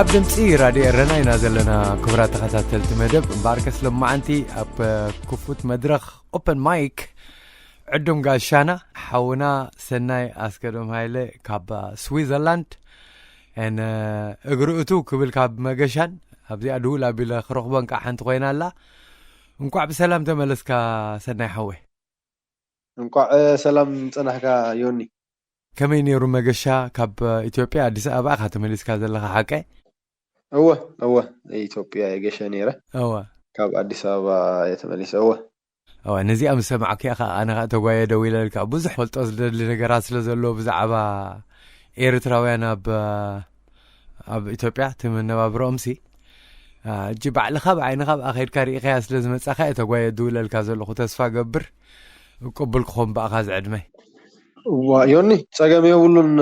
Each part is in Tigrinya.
ኣብ ድምፂ ራድዮ ኤረና ኢና ዘለና። ክቡራት ተኸታተልቲ መደብ፣ እምበኣርከስ ሎማዓንቲ ኣብ ክፉት መድረኽ ኦፐን ማይክ ዕዱም ጋሻና ሓውና ሰናይ ኣስገዶም ሃይለ ካብ ስዊዘርላንድ፣ ን እግሪ እቱ ክብል ካብ መገሻን ኣብዚኣ ድውል ኣቢለ ክረኽቦን ከዓ ሓንቲ ኮይና ኣላ። እንኳዕ ብሰላም ተመለስካ ሰናይ ሓወይ። እንኳዕ ሰላም ጸናሕካ ዮኒ። ከመይ ነይሩ መገሻ? ካብ ኢትዮጵያ ኣዲስ ኣበባ ኢኻ ተመሊስካ ዘለኻ ሓቀይ? እወ፣ እወ፣ ኢትዮጵያ እየ ገሸ ነይረ። እወ። ካብ ኣዲስ ኣበባ እየ ተመሊሰ። እወ። እወ፣ ነዚኣ ምስ ሰማዕኩ እያ ኸዓ ኣነ ኸዓ ተጓየ ደው ኢለልካ። ብዙሕ ፈልጦ ዝደሊ ነገራት ስለ ዘሎ ብዛዕባ ኤርትራውያን ኣብ፣ ኣብ ኢትዮጵያ እቲ መነባብሮኦምሲ፣ አ፣ እጂ ባዕልኻ ብዓይንኻ ኣብኣ ኸይድካ ርኢኻያ ስለ ዝመጻኻ እየ ተጓየ ደው ኢለልካ ዘለኹ። ተስፋ ገብር ቅቡል ክኾን ብኣኻ ዝዕድመይ። እዋ፣ ዮኒ፣ ጸገም የብሉን፣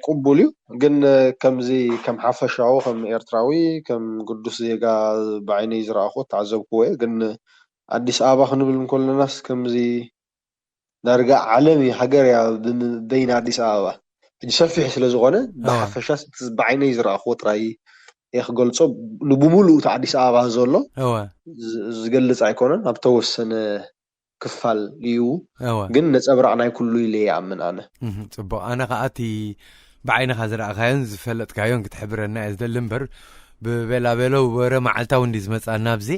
ቅቡል እዩ። ግን ከምዚ ከም ሓፈሻዊ፣ ከም ኤርትራዊ፣ ከም ግዱስ ዜጋ ብዓይነይ ዝረኣኹ፣ ተዓዘብክዎ እየ። ግን ኣዲስ ኣበባ ክንብል እንከለናስ ከምዚ ዳርጋ ዓለም እያ፣ ሃገር እያ ብም-፣ በይን ኣዲስ ኣበባ። ሕጂ ሰፊሕ ስለ ዝኾነ፣ እዋ። ብሓፈሻስ እቲ ብዓይነይ ዝረኣኽዎ ጥራይ እየ ክገልጾ። ንብምሉኡ እቲ ኣዲስ ኣበባ ዘሎ እዋ። ዝ-፣ ዝገልጽ ኣይኮነን፣ ኣብ ተወሰነ ክፋል እዩ። እዋ። ግን ነጸብራቕ ናይ ኩሉ ኢለ ይኣምን ኣነ። እህ፣ ጽቡቕ። ኣነ ኸኣ እቲ ብዓይንኻ ዝረኣኻዮን ዝፈለጥካዮን ክትሕብረና እየ ዝደሊ እምበር፣ ብቤላቤሎ ወረ መዓልታዊ እንዲ ዝመጻና ኣብዚ፣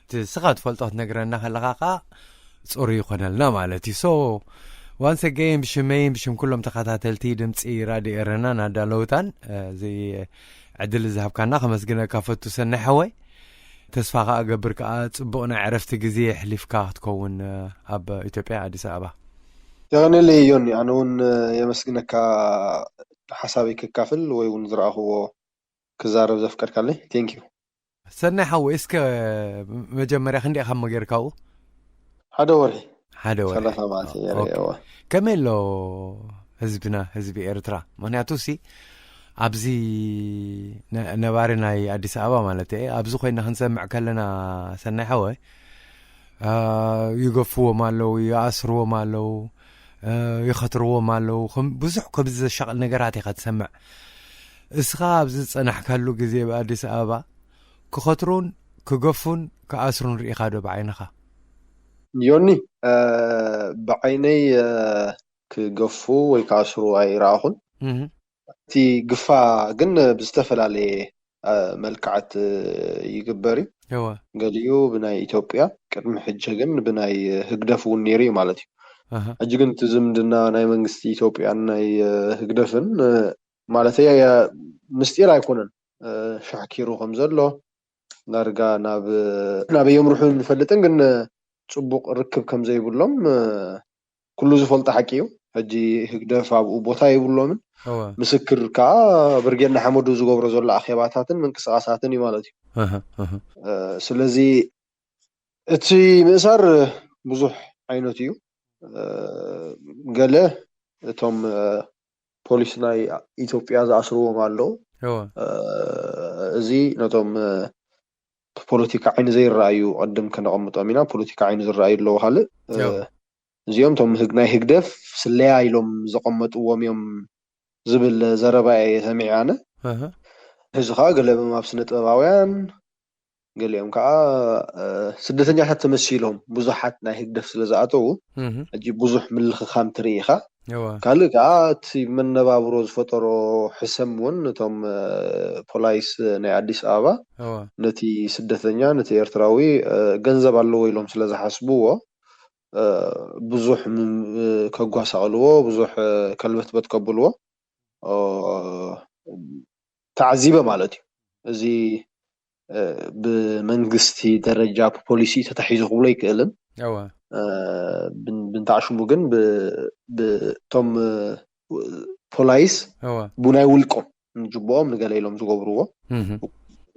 እቲ ንስኻ ትፈልጦ ክትነግረና ከለኻ ኸኣ ጽሩይ ይኾነልና ማለት እዩ። So፣ once again፣ ብሽመይን ብሽም ኩሎም ተኸታተልቲ ድምጺ ራድዮ ኤረናን ኣዳለውታን፣ እ፣ እዚ ዕድል ዝሃብካና ከመስግነካ ፈቱ ሰናይ ሓወይ። ተስፋ ከኣ እገብር ከኣ ጽቡቕ ናይ ዕረፍቲ ግዜ የሕሊፍካ ክትከውን፣ እ፣ ኣብ ኢትዮጵያ ኣዲስ ኣበባ። የቐንየለይ ዮኒ፣ ኣነ እውን፣ እ፣ የመስግነካ ሓሳበይ ክካፍል ወይ እውን ዝረኣኽዎ ክዛረብ ዘፍቀድካለይ። Thank you። ሰናይ ሓወይ፣ እስከ መጀመርያ ክንደይ ኢኻ እሞ ጌርካኡ? ሓደ ወርሒ። ሓደ ወርሒ። ሰላሳ መዓልቲ ኦኬ። ገይረ፣ እወ። ከመይ ኣሎ ህዝብና፣ ህዝቢ ኤርትራ? ምኽንያቱ ሲ ኣብዚ ነ-፣ ነባሪ ናይ ኣዲስ ኣበባ ማለት እየ፣ ኣብዚ ኮይና ክንሰምዕ ከለና ሰናይ ሓወይ፣ አ፣ ይገፍዎም ኣለዉ፣ ይኣስርዎም ኣለዉ፣ እ፣ ይኸትርዎም ኣለዉ። ከም-፣ ብዙሕ ከምዚ ዘሻቕል ነገራት ኢኻ ትሰምዕ። እስኻ ኣብዚ ዝጸናሕካሉ ግዜ ብኣዲስ ኣበባ ክኸትሩን ክገፉን ክኣስሩን ርኢኻ ዶ ብዓይንኻ? ዮኒ፣ እ፣ ብዓይነይ፣ እ፣ ክገፉ ወይ ክኣስሩ ኣይረኣኹን። እህ። እቲ ግፋ ግን ብዝተፈላለየ፣ እ፣ መልክዓት፣ እ፣ ይግበር እዩ። እወ። ገሊኡ ብናይ ኢትዮጵያ፣ ቅድሚ ሕጂ ግን ብናይ ህግደፍ እውን ነይሩ እዩ ማለት እዩ። ኣሃ። ሕጂ ግን እቲ ዝምድና ናይ መንግስቲ ኢትዮጵያን ናይ፣ እ፣ ህግደፍን፣ እ፣ ማለተይ፣ እ፣ ምስጢር ኣይኮነን። እ፣ ሻሕኪሩ ከም ዘሎ፣ ዳርጋ ናብ፣ ናበይ የምርሑ ንፈልጥን፣ ግን ጽቡቕ ርክብ ከም ዘይብሎም፣ እ፣ ኩሉ ዝፈልጦ ሓቂ እዩ። ሕጂ ህግደፍ ኣብኡ ቦታ የብሎምን። እወ። ምስክር ከኣ ብርጌድ ንሓመዱ ዝገብሮ ዘሎ ኣኼባታትን ምንቅስቓሳትን እዩ ማለት እዩ። ኣሃ፣ ኣሃ። እ፣ ስለዚ እቲ ምእሳር ብዙሕ ዓይነት እዩ። እ፣ ገለ እቶም፣ እ፣ ፖሊስ ናይ ኢትዮጵያ ዝኣስርዎም ኣለዉ። እወ። እ፣ እዚ ነቶም፣ እ፣ ብፖለቲካ ዓይኒ ዘይረኣዩ ቅድም ከነቐምጦም ኢና። ፖለቲካ ዓይኒ ዝረኣዩ ኣለዉ። ካልእ፣ እ፣ እወ። እዚኦም እቶም ህግ-፣ ናይ ህግደፍ ስለያ ኢሎም ዘቐመጥዎም እዮም ዝብል ዘረባ እየ ሰሚዐ ኣነ። ኣሃ። እዚ ኸኣ ገለኦም ኣብ ስነ ጥበባውያን፣ ገሊኦም ከኣ፣ እ፣ ስደተኛታት ተመሲሎም ብዙሓት ናይ ህግደፍ ስለ ዝኣተዉ፣ እህ። ሕጂ ብዙሕ ምልኽኻም ትርኢ ኢኻ። እወ። ካልእ ከኣ እቲ መነባብሮ ዝፈጠሮ ሕሰም እውን እቶም፣ እ፣ ፖላይስ ናይ ኣዲስ ኣበባ እወ። ነቲ ስደተኛ፣ ነቲ ኤርትራዊ፣ እ፣ ገንዘብ ኣለዎ ኢሎም ስለ ዝሓስብዎ፣ እ፣ ብዙሕ ም-፣ እ፣ ከጓሳቕልዎ፣ ብዙሕ፣ እ፣ ከልበትበት ከብልዎ፣ እ፣ ተዓዚበ ማለት እዩ። እዚ፣ እ፣ ብመንግስቲ ደረጃ ብፖሊሲ ተታሒዙ ክብሎ ኣይክእልን። እወ። እ፣ ብን-፣ ብንታዕ ሽሙ ግን ብ-፣ ብቶም፣ እ፣ ፖላይስ እወ። ብናይ ውልቆም ንጅብኦም ንገለ ኢሎም ዝገብርዎ እህ።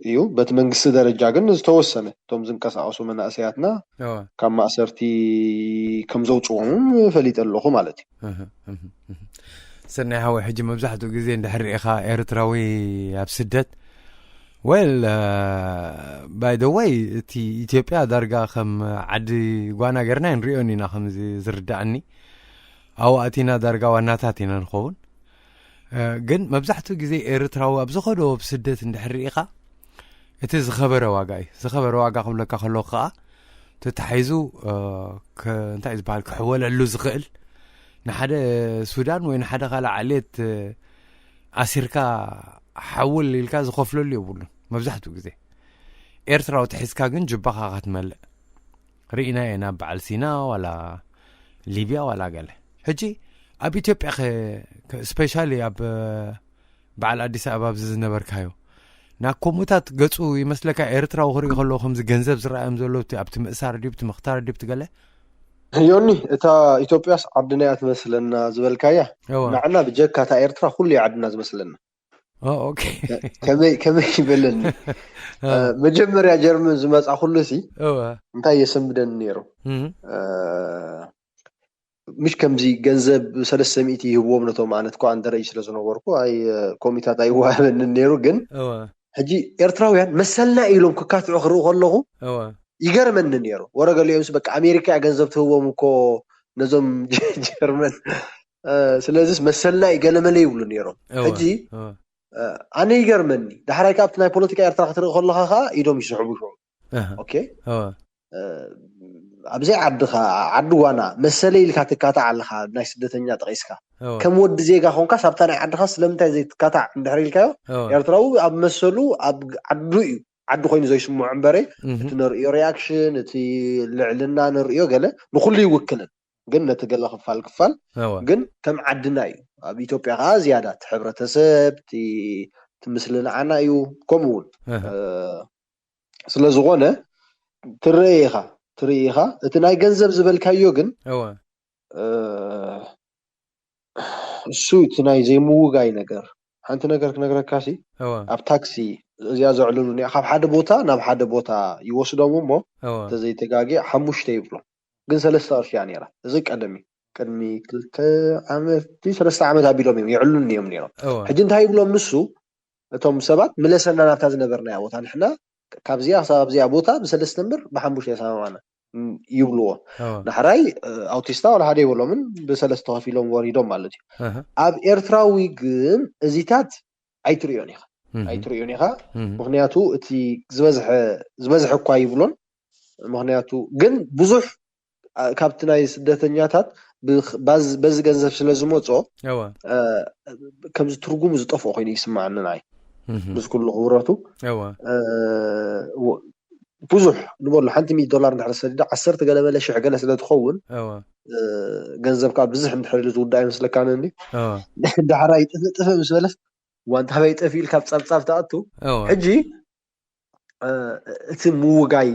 እዩ። በቲ መንግስቲ ደረጃ ግን ዝተወሰነ እቶም ዝንቀሳቐሱ መናእሰያትና እወ። ካብ ማእሰርቲ ከም ዘውፅዎም ፈሊጠ ኣለኹ ማለት እዩ። እህ፣ እህ፣ እህ። ሰናይ ሓወይ፣ ሕጂ መብዛሕትኡ ግዜ እንድሕር ርኢኻ ኤርትራዊ ኣብ ስደት፣ well፣ እ፣ by the way፣ እቲ ኢትዮጵያ ዳርጋ ከም ዓዲ ጓና ጌርና ንሪኦን ኢና፣ ከምዚ ዝርዳእኒ። ኣብኡ ኣቲና ዳርጋ ዋናታት ኢና ንኸውን። ግን መብዛሕትኡ ግዜ ኤርትራዊ ኣብ ዝኸዶ ኣብ ስደት እንድሕር ርኢኻ እቲ ዝኸበረ ዋጋ እዩ። ዝኸበረ ዋጋ ክብለካ ከለኹ ከዓ ተታሒዙ እንታይ ዝበሃል ክሕወለሉ ዝኽእል ንሓደ ሱዳን ወይ ንሓደ ካልእ ዓሌት ኣሲርካ ሓውል ኢልካ ዝኸፍለሉ የብሉን። መብዛሕትኡ ግዜ ኤርትራዊ ተሒዝካ ግን ጅባኻ ክትመልእ ርኢና ኢና። በዓል ሲና ዋላ ሊብያ ዋላ ገለ። ሕጂ ኣብ ኢትዮጵያ ስፔሻሊ ኣብ በዓል ኣዲስ ኣበባ ኣብዚ ዝነበርካዮ ናብ ኮሙታት ገጹ ይመስለካ? ኤርትራዊ ክርኢ ከለዎ ከምዚ ገንዘብ ዝረኣዮም ዘሎ ኣብቲ ምእሳር ድዩ ኣብቲ ምኽታር ድዩ ኣብቲ ገለ? ዮኒ፣ እታ ኢትዮጵያስ ዓድና እያ ትመስለና ዝበልካያ፣ ንዓና ብጀካ እታ ኤርትራ ኩሉ እዩ ዓድና ዝመስለና። ኦኬ። ከመይ ከመይ ይበለኒ? መጀመርያ ጀርመን ዝመፃ ኩሉ ሲ እንታይ የሰምደኒ ነይሩ? ምሽ ከምዚ ገንዘብ ሰለስተ ሚእቲ ይህብዎም ነቶም ኣነት ኮ ኣንደረይ ስለ ዝነበርኩ ኣይ ኮሚታት ኣይዋሃበንን ነይሩ። ግን ሕጂ ኤርትራውያን መሰልና ኢሎም ክካትዑ ክርኢ ከለኹ ይገርመኒ ነይሩ። ወረ ገሊኦምስ በቃ ኣሜሪካ እያ ገንዘብ ትህቦም እኮ ነዞም ጀርመን። ስለዚስ መሰልና እዩ ገለመለ ይብሉ ነይሮም። ሕጂ ኣነ ይገርመኒ። ዳሕራይ ካብቲ ናይ ፖለቲካ ኤርትራ ክትርኢ ከለኻ ከዓ ኢዶም ይስሕቡ ሽዑ። ኦኬ፣ ኣብዘይ ዓድኻ ዓዲ ጓና መሰለ ኢልካ ትካታዕ ኣለኻ። ናይ ስደተኛ ጠቂስካ ከም ወዲ ዜጋ ኮንካ ሳብታ ናይ ዓድኻ ስለምንታይ ዘይትካታዕ እንድሕር ኢልካዮ፣ ኤርትራዊ ኣብ መሰሉ ኣብ ዓዱ እዩ፣ ዓዲ ኮይኑ ዘይስምዖ እምበረ እቲ ንርእዮ ሪያክሽን፣ እቲ ልዕልና ንርእዮ ገለ ንኩሉ ይውክልን። ግን ነቲ ገለ ክፋል ክፋል ግን ከም ዓድና እዩ። ኣብ ኢትዮጵያ ከዓ ዝያዳ እቲ ሕብረተሰብ እቲ እቲ ምስልንዓና እዩ። ከምኡ እውን ስለ ዝኾነ ትርኢ ኢኻ ትርኢ ኢኻ። እቲ ናይ ገንዘብ ዝበልካዮ ግን እሱ እቲ ናይ ዘይምውጋይ ነገር። ሓንቲ ነገር ክነግረካ ሲ ኣብ ታክሲ እዚኣ ዘዕልሉኒ ካብ ሓደ ቦታ ናብ ሓደ ቦታ ይወስዶም እሞ ተዘይተጋጊ ሓሙሽተ ይብሎም፣ ግን ሰለስተ ቅርሺ እያ ነይራ። እዚ ቀደም እዩ፣ ቅድሚ ክልተ ዓመት ሰለስተ ዓመት ኣቢሎም እዮም ይዕሉኒ እዮም ነይሮም። ሕጂ እንታይ ይብሎም ንሱ፣ እቶም ሰባት ምለሰና ናብታ ዝነበርናያ ቦታ፣ ንሕና ካብዚኣ ክሳብ ኣብዚኣ ቦታ ብሰለስተ እምበር ብሓሙሽተ የሰማማና ይብልዎ። ዳሕራይ ኣውቲስታ ዋላ ሓደ ይበሎምን ብሰለስተ ከፊሎም ወሪዶም ማለት እዩ። ኣብ ኤርትራዊ ግን እዚታት ኣይትርእዮን ኢኻ ኣይትርእዮን ኢኻ። ምክንያቱ እቲ ዝበዝሐ ዝበዝሐ እኳ ይብሎን። ምክንያቱ ግን ብዙሕ ካብቲ ናይ ስደተኛታት በዚ ገንዘብ ስለ ዝመፅኦ ከምዚ ትርጉሙ ዝጠፍኦ ኮይኑ ይስማዓኒ ንዓይ። ምስ ኩሉ ክብረቱ ብዙሕ ንበሎ ሓንቲ ሚእቲ ዶላር እንድሕር ሰዲዳ ዓሰርተ ገለ በለ ሽሕ ገለ ስለ ትኸውን ገንዘብ ከዓ ብዙሕ እንድሕር ኢሉ ዝውዳእ ኣይመስለካን እንዲ ዳሕራይ ጥፍእ ጥፍእ ምስ በለስ ዋንታ በይ ጠፊእ ኢልካ ብ ጸብጻብ ትኣቱ። ሕጂ እቲ ምውጋይ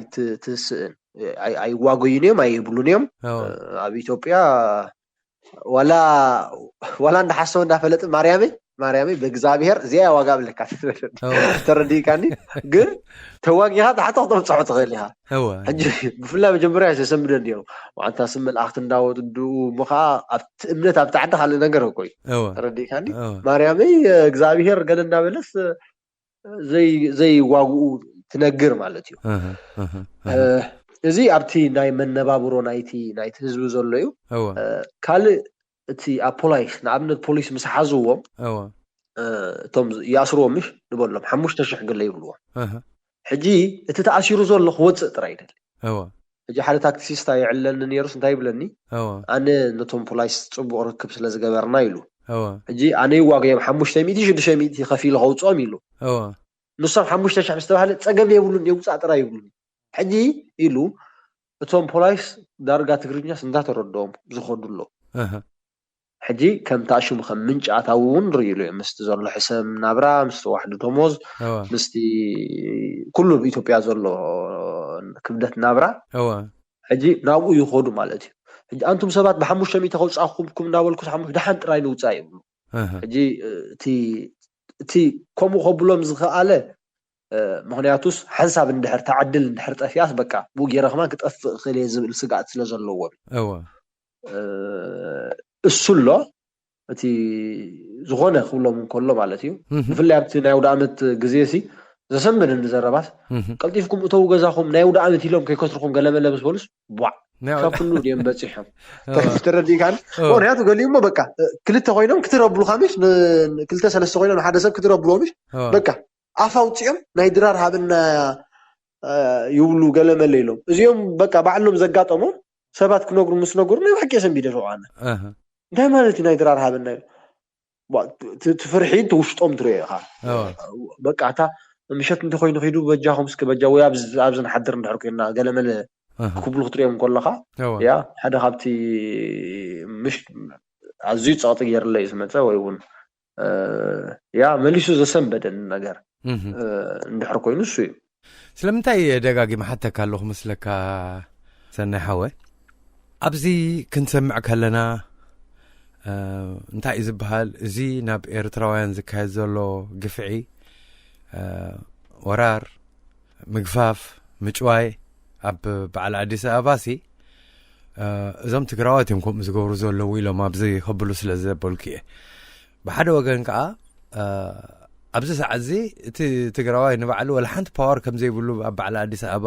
ትስእን ኣይዋገዩን እዮም ኣይብሉን እዮም። ኣብ ኢትዮጵያ ዋላ ዋላ እንዳሓሰቡ እንዳፈለጥ ማርያመይ ማርያመይ ብእግዚኣብሔር እዚኣ ዋጋ ብለካ ተረዲእካኒ። ግን ተዋጊኻ ታሕቲ ክተብፅሖ ትኽእል ኢኻ። ሕጂ ብፍላይ መጀመርያ ዘሰምደ እንዲዮም ዋንታ ስም መልኣኽቲ እንዳወድኡ እሞ ከዓ ኣብቲ እምነት ኣብቲ ዓዲ ካልእ ነገር እኮ እዩ። ተረዲእካኒ? ማርያመይ እግዚኣብሔር ገለ እንዳበለስ ዘይዋግኡ ትነግር ማለት እዩ። እዚ ኣብቲ ናይ መነባብሮ ናይቲ ናይቲ ህዝቢ ዘሎ እዩ። ካልእ እቲ ኣብ ፖላይስ ንኣብነት ፖሊስ ምስ ሓዝዎም እቶም ይኣስርዎም ምሽ ንበሎም ሓሙሽተ ሽሕ ገለ ይብልዎም። ሕጂ እቲ ተኣሲሩ ዘሎ ክወፅእ ጥራይ ይደሊ። ሕጂ ሓደ ታክሲስታ የዕለኒ ነይሩስ እንታይ ይብለኒ፣ ኣነ ነቶም ፖላይስ ፅቡቅ ርክብ ስለ ዝገበርና ኢሉ። ሕጂ ኣነ ይዋገዮም ሓሙሽተ ሚእቲ ሽዱሽተ ሚእቲ ከፊሉ ከውፅኦም ኢሉ። ንሶም ሓሙሽተ ሽሕ ምስ ተባህለ ፀገም የብሉን የውፃእ ጥራይ ይብሉኒ። ሕጂ ኢሉ እቶም ፖላይስ ዳርጋ ትግርኛስ እንዳተረድኦም ዝኸዱ ኣለዉ። ሕጂ ከም ተኣሽሙ ከም ምንጪ ኣታዊ እውን ንርእይሉ እዮም። ምስቲ ዘሎ ሕሰም ናብራ፣ ምስቲ ዋሕዲ ደሞዝ፣ ምስቲ ኩሉ ኣብ ኢትዮጵያ ዘሎ ክብደት ናብራ ሕጂ ናብኡ ይኸዱ ማለት እዩ። ሕጂ ኣንቱም ሰባት ብሓሙሽተ ሚእቲ ከውፃእኩምኩም እናበልኩስ ሓሙሽተ ደሓን ጥራይ ንውፃእ ይብሉ። ሕጂ እቲ ከምኡ ከብሎም ዝኸኣለ ምክንያቱስ ሓንሳብ እንድሕር ተዓድል እንድሕር ጠፊኣስ በቃ ብኡ ገይረ ከማን ክጠፍእ እኽእል እየ ዝብል ስግኣት ስለ ዘለዎም እሱ ኣሎ። እቲ ዝኾነ ክብሎም እንከሎ ማለት እዩ። ብፍላይ ኣብቲ ናይ ኣውደ ዓመት ግዜ ሲ ዘሰምብደኒ ዘረባስ ቀልጢፍኩም እተው ገዛኹም ናይ ኣውደ ዓመት ኢሎም ከይከስርኹም ገለመለ ምስ በሉስ ቧዕ ክሳብ ክንድኡ ድዮም በፂሖም? ተረዲእካኒ? ምክንያቱ ገሊኡ እሞ በቃ ክልተ ኮይኖም ክትረብሉካ ምሽ፣ ክልተ ሰለስተ ኮይኖም ንሓደ ሰብ ክትረብልዎ ምሽ፣ በቃ ኣፍ ኣውፂኦም ናይ ድራር ሃብና ይብሉ ገለ መለ ኢሎም። እዚኦም በቃ ባዕሎም ዘጋጠሞም ሰባት ክነግሩ ምስ ነገሩ ናይ ብሓቂ የሰንቢደ ሸውዓነ። እንታይ ማለት እዩ ናይ ድራር ሃብና? ትፍርሒ ትውሽጦም ትሪኦ ኢኻ። በቃ እታ ምሸት እንተኮይኑ ኪዱ በጃኹም እስከ በጃ ወይ ኣብዚ ንሓድር እንድሕር ኮይና ገለመለ ክብሉ ክትሪኦም ከለኻ፣ ያ ሓደ ካብቲ ምሽ ኣዝዩ ጸቕጢ ገይርለይ ዝመጸ ወይ እውን ያ መሊሱ ዘሰንበደኒ ነገር እንድሕር ኮይኑ እሱ እዩ። ስለምንታይ ደጋጊመ ሓተካ ኣለኹ መስለካ ሰናይ ሓወ? ኣብዚ ክንሰምዕ ከለና እንታይ እዩ ዝበሃል? እዚ ናብ ኤርትራውያን ዝካየድ ዘሎ ግፍዒ፣ ወራር፣ ምግፋፍ፣ ምጭዋይ ኣብ በዓል ኣዲስ ኣበባ ሲ እዞም ትግራዋት እዮም ከምኡ ዝገብሩ ዘለዉ ኢሎም ኣብዚ ከብሉ ስለ ዘበልኩ እየ። ብሓደ ወገን ከዓ ኣብዚ ሰዓት እዚ እቲ ትግራዋይ ንባዕሉ ወላ ሓንቲ ፓወር ከም ዘይብሉ ኣብ በዓል ኣዲስ ኣበባ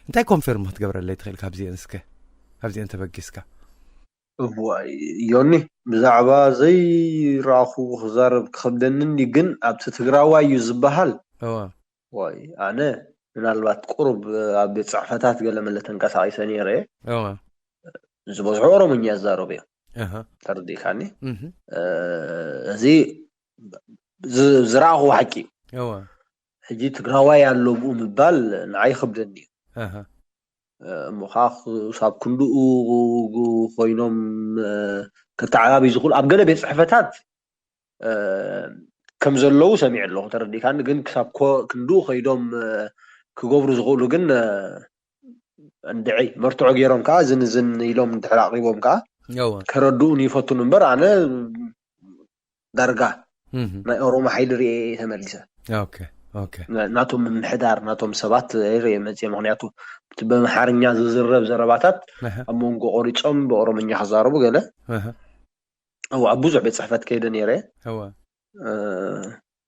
እንታይ ኮንፊርም ክትገብረለይ ትኽእል? ካብዚአን እስከ ካብዚአን ተበጊስካ። እዋይ ዮኒ፣ ብዛዕባ ዘይረኣኹ ክዛረብ ክኸብደኒ እንዲ፣ ግን ኣብቲ ትግራዋይ እዩ ዝበሃል። እዋ። ዋይ ኣነ ምናልባት ቁሩብ ኣብ ቤት ጽሕፈታት ገለ መለ ተንቀሳቒሰ ነይረ። እዋ። ዝበዝሑ ኦሮምኛ ይዛረቡ እዮም። ኣሃ። ተረዲእካኒ? እህ። እዚ ዝ- ዝረኣኹ ሓቂ እዩ። እዋ። ሕጂ ትግራዋይ ኣሎ ብኡ ምባል ንዓይ ይኸብደኒ እዩ። ኣሃ። እሞ ከዓ ክሳብ ክንድኡ ኮይኖም ከተዓባቢ ዝኽእሉ ኣብ ገለ ቤት ጽሕፈታት ከም ዘለዉ ሰሚዐ ኣለኹ። ተረዲእካኒ? ግን ክሳብ ኮ- ክንድኡ ከይዶም ክገብሩ ዝኽእሉ ግን እንድዒ መርትዖ ገይሮም ከዓ ዝን ዝን ኢሎም እንድሕር ኣቕሪቦም ከዓ እዋ። ከረድኡን ይፈቱን እምበር ኣነ ዳርጋ ናይ ኦሮሞ ሓይሊ ርኤ ተመሊሰ። ናቶም ምምሕዳር ናቶም ሰባት ርኤ መፅየ። ምክንያቱ እቲ በምሓርኛ ዝዝረብ ዘረባታት ኣብ መንጎ ቆሪፆም ብኦሮምኛ ክዛረቡ ገለ ኣብ ብዙሕ ቤት ፅሕፈት ከይደ ነይረ።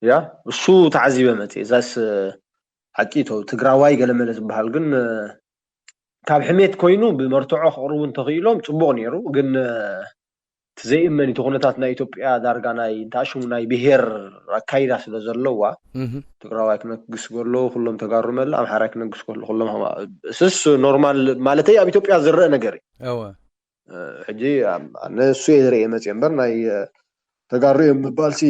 ያ እሱ ተዓዚበ መፅየ። እዛስ ሓቂ ትግራዋይ ገለመለ ዝበሃል ግን ካብ ሕሜት ኮይኑ ብመርትዖ ክቕርቡ እንተኽኢሎም ፅቡቕ ነይሩ። ግን እቲ ዘይእመን እቲ ኩነታት ናይ ኢትዮጵያ ዳርጋ ናይ እንታሽሙ ናይ ብሄር ኣካይዳ ስለ ዘለዋ ትግራዋይ ክነግስ ከሎ ኩሎም ተጋሩ መለ ኣምሓራይ ክነግስ ከሎ ኩሎም ስስ ኖርማል ማለተይ ኣብ ኢትዮጵያ ዝረአ ነገር እዩ። ሕጂ ኣነ እሱ እየ ዝርእየ መፅየ እምበር ናይ ተጋሩ እዮም ምባልሲ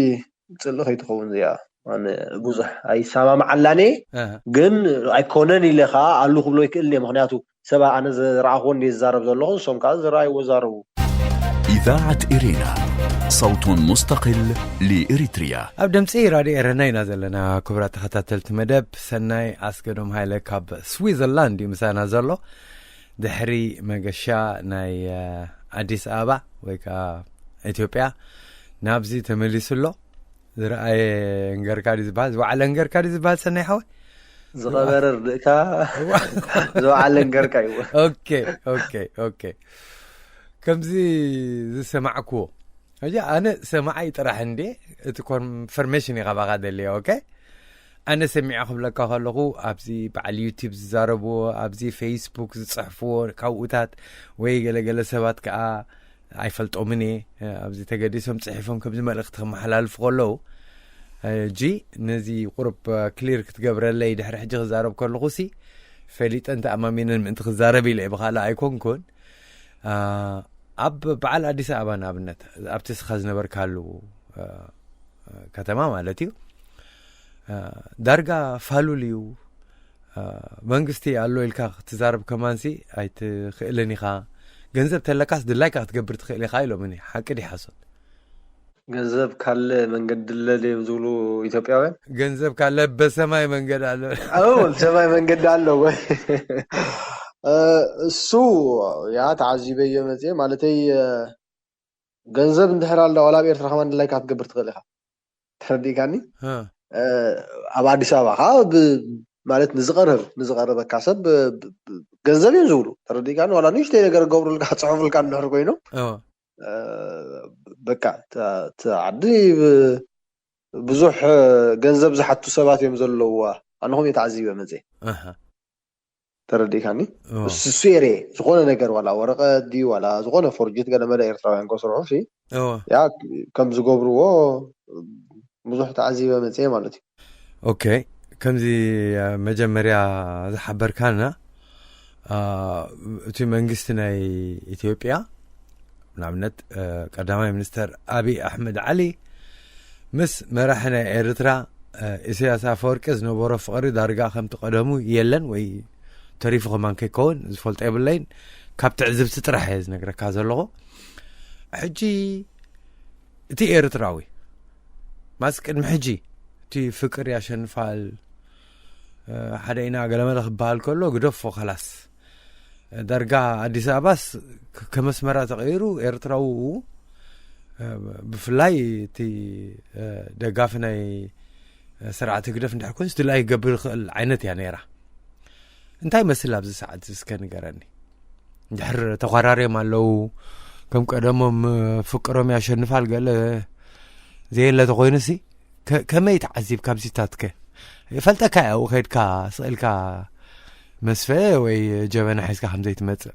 ፅልኢ ከይትኸውን እዚኣ ኣነ ብዙሕ ኣይሰማምዓላን እየ። ግን ኣይኮነን ኢለ ከዓ ኣሉ ክብሎ ይክእል እየ። ምክንያቱ ሰብ ኣነ ዝረኣኽዎ እንደ ዝዛረብ ዘለኹ ንሶም ከዓ ዝረኣይዎ ዛረቡ። إذاعة إرينا، صوت مستقل لإريتريا. ኣብ ድምፂ ራድዮ ኤረና ኢና ዘለና። ክቡራት ተኸታተልቲ መደብ፣ ሰናይ ኣስገዶም ሃይለ ካብ ስዊዘርላንድ እዩ ምሳና ዘሎ። ድሕሪ መገሻ ናይ ኣዲስ ኣበባ ወይ ከዓ ኢትዮጵያ ናብዚ ተመሊሱ ኣሎ። ዝረኣየ እንገርካ ድዩ ዝበሃል? ዝወዓለ እንገርካ ድዩ ዝበሃል? ሰናይ ሓወይ ዝቐበረ ርድእካ ዝወዓለ እንገርካ እዩ። ኦኬ ኦኬ ኦኬ። ከምዚ ዝሰማዕክዎ ሕጂ ኣነ ሰማዓይ ጥራሕ እንዴ እቲ ኮንፈርሜሽን እዩ ካባኻ ደልየ። ኦኬ ኣነ ሰሚዐ ክብለካ ከለኹ ኣብዚ በዓል ዩቲብ ዝዛረብዎ ኣብዚ ፌስቡክ ዝፅሕፍዎ ካብኡታት ወይ ገለገለ ሰባት ከዓ ኣይፈልጦምን እየ። ኣብዚ ተገዲሶም ፅሒፎም ከምዚ መልእኽቲ ከመሓላልፉ ከለዉ ጂ ነዚ ቁሩብ ክሊር ክትገብረለይ ድሕሪ ሕጂ ክዛረብ ከለኹ ሲ ፈሊጠን ተኣማሚነን ምእንቲ ክዛረብ ኢለ ብካልእ ኣይኮንኩን። ኣብ በዓል ኣዲስ ኣበባ ንኣብነት ኣብቲ ስኻ ዝነበርካሉ ከተማ ማለት እዩ ዳርጋ ፋሉል እዩ። መንግስቲ ኣሎ ኢልካ ክትዛረብ ከማንሲ ኣይትኽእልን ኢኻ። ገንዘብ ተለካስ ድላይካ ክትገብር ትኽእል ኢኻ ኢሎምኒ። ሓቂ ድዩ ሓሶት? ገንዘብ ካለ መንገድ ድለ ድዮም ዝብሉ ኢትዮጵያውያን። ገንዘብ ካለ በሰማይ መንገድ ኣሎ። ኣው ሰማይ መንገድ ኣሎ ወይ እሱ ያ ተዓዚበዮ መፅየ ማለተይ ገንዘብ እንድሕር ኣሎ ዋላ ኣብ ኤርትራ ከማን ድላይካ ክትገብር ትኽእል ኢኻ። ተረዲእካኒ? ኣብ ኣዲስ ኣበባ ከዓ ማለት ንዝቐርብ ንዝቐርበካ ሰብ ገንዘብ እዮም ዝብሉ። ተረዲእካኒ? ዋላ ንእሽተይ ነገር ገብሩልካ ክፅሕፉልካ እንድሕር ኮይኖም በቃ እቲ ዓዲ ብዙሕ ገንዘብ ዝሓቱ ሰባት እዮም ዘለውዋ። ኣነኹም እየ ተዓዚበ መፅየ። ተረዲእካኒ? እዎ። እሱ እሱ እየ ርኤ። ዝኾነ ነገር ዋላ ወረቐት ድዩ ዋላ ዝኾነ ፎርጅት ገለ መለ ኤርትራውያን ከስርሑ ሲ እዎ። ያ ከም ዝገብርዎ ብዙሕ ተዓዚበ መፅየ ማለት እዩ። ኦኬ፣ ከምዚ አ፣ መጀመርያ ዝሓበርካና አ፣ እቲ መንግስቲ ናይ ኢትዮጵያ ንኣብነት አ፣ ቀዳማይ ሚኒስተር ኣብይ ኣሕመድ ዓሊ ምስ መራሒ ናይ ኤርትራ አ፣ ኢሳያስ ኣፈወርቂ ዝነበሮ ፍቕሪ ዳርጋ ከምቲ ቀደሙ የለን ወይ ተሪፉ ከማን ከይከውን ዝፈልጦ የብለይን። ካብ ትዕዝብቲ ጥራሕ እየ ዝነግረካ ዘለኹ። ሕጂ እቲ ኤርትራዊ ማስ ቅድሚ ሕጂ እቲ ፍቅር ያሸንፋል እ፣ ሓደ ኢና ገለመለ ክበሃል ከሎ ግደፎ ከላስ ዳርጋ ኣዲስ ኣበባስ ከ- ከመስመራ ተቐይሩ ኤርትራዊ እ፣ ብፍላይ እቲ እ፣ ደጋፊ ናይ እ፣ ስርዓት ህግደፍ እንድሕር ኮይንስ ድላይ ክገብር ይኽእል ዓይነት እያ ነይራ። እንታይ መስል ኣብዚ ሰዓት እስከ ንገረኒ። እንድሕር ተኳራርዮም ኣለዉ ከም ቀደሞም እ፣ ፍቅሮም ያሸንፋል ገለ ዘየለ ተኮይኑሲ ከ- ከመይ ተዓዚብ ካብዚታትከ ይፈልጠካ ያው ከድካ ስእልካ መስፈ ወይ ጀበና ሒዝካ ከምዘይትመፅእ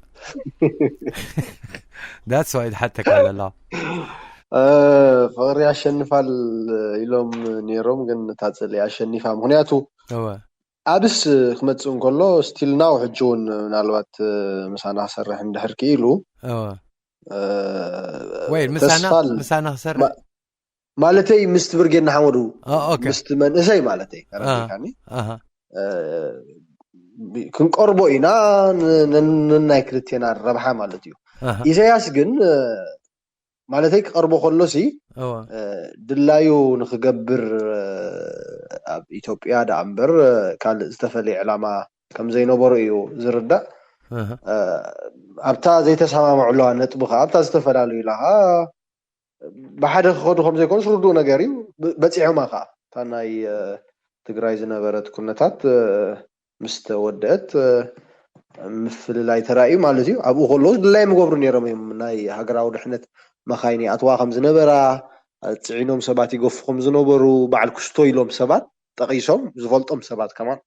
that's why ሓተካ ዘላ እ፣ ፍቅሪ ያሸንፋል ኢሎም ነይሮም፣ ግን እታ ፅልኢ ኣሸኒፋ። ምክንያቱ እወ ኣብስ ክመፅእ እንከሎ ስቲል ናው ሕጂ እውን ምናልባት እ፣ ምሳና ክሰርሕ እንድሕር ክኢሉ እወ እ፣ ወይ ምሳና ተስፋ ኣለ። ምሳና ክሰርሕ ማ- ማለተይ ምስቲ ብርጌድ ንሓመዱ ኦ፣ ኦኬ ምስቲ መንእሰይ ማለተይ ተረዲእካኒ? ኣሃ እ፣ ክንቀርቦ ኢና ን- ን- ንናይ ክልቴና ረብሓ ማለት እዩ። ኣሃ ኢሳያስ ግን እ፣ ማለተይ ክቐርቦ ከሎሲ እወ እ፣ ድላዩ ንክገብር እ፣ ኣብ ኢትዮጵያ ደኣ እምበር እ፣ ካልእ ዝተፈለየ ዕላማ ከም ዘይነበሮ እዩ ዝርዳእ። ኣሃ እ፣ ኣብታ ዘይተሰማምዕሉዋ ነጥቢ ከዓ ኣብታ ዝተፈላለዩ ኢላ ከዓ ብሓደ ክኸዱ ከም ዘይኮኑስ ርዱእ ነገር እዩ። ብ- በፂሖማ ከዓ እታ ናይ እ፣ ትግራይ ዝነበረት ኩነታት እ፣ ምስ ተወደአት እ፣ ምፍልላይ ተራእዩ ማለት እዩ። ኣብኡ ከለዉ ድላይ ምገብሩ ነይሮም እዮም። ናይ ሃገራዊ ድሕነት መኻይን ይኣትዋ ከም ዝነበራ፣ እ፣ ፅዒኖም ሰባት ይገፉ ከም ዝነበሩ በዓል ክስቶ ኢሎም ሰባት ጠቒሶም ዝፈልጦም ሰባት ከማን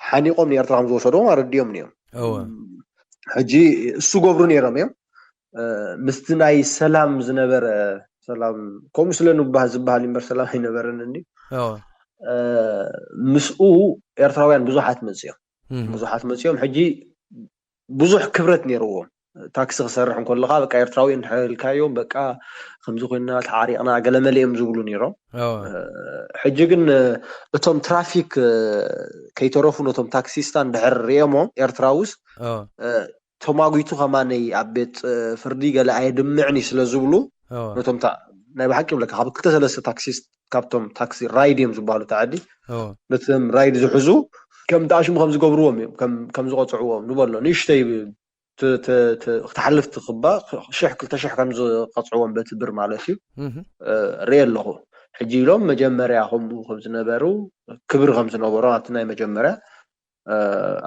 ሓኒቆም ንኤርትራ ከም ዝወሰድዎም ኣረዲኦም እዮም። እወ ሕጂ እሱ ገብሩ ነይሮም እዮም። እ፣ ምስቲ ናይ ሰላም ዝነበረ ሰላም ከምኡ ስለ ንባህ ዝበሃል እምበር ሰላም ኣይነበረን እንዲ እወ እ፣ ምስኡ ኤርትራውያን ብዙሓት መፅዮም እህ ብዙሓት መፅዮም። ሕጂ ብዙሕ ክብረት ነይርዎም። ታክሲ ክሰርሕ እንከለካ በቃ ኤርትራዊ እንድሕር ኢልካዮም በቃ ከምዚ ኮይና ተዓሪቕና ገለመለ እዮም ዝብሉ ነይሮም። እወ እ፣ ሕጂ ግን እ፣ እቶም ትራፊክ እ፣ ከይተረፉ ነቶም ታክሲስታ እንድሕር ሪኦሞም ኤርትራውስ እወ እ፣ ተማጒቱ ከማነይ ኣብ ቤት እ፣ ፍርዲ ገለ ኣየድምዕን እዩ ስለ ዝብሉ እወ ነቶም ታ- ናይ ብሓቂ ይብለካ ካብ ክልተ ሰለስተ ታክሲስት ካብቶም ታክሲ ራይድ እዮም ዝበሃሉ ተዓዲ እወ ነቶም ራይድ ዝሕዙ ከም ተኣሽሙ ከም ዝገብርዎም እዮም ከም ከም ዝቐፅዕዎም ንበሎ ንእሽተይ ብ- ት- ት- ት- ክትሓልፍ ትኽባ ሽሕ ክልተ ሽሕ ከም ዝቐፅዕዎም በቲ ብር ማለት እዩ። እህ እ፣ ርኢ ኣለኹ። ሕጂ ኢሎም መጀመርያ ከምኡ ከም ዝነበሩ ክብሪ ከም ዝነበሮም ኣብቲ ናይ መጀመርያ እ፣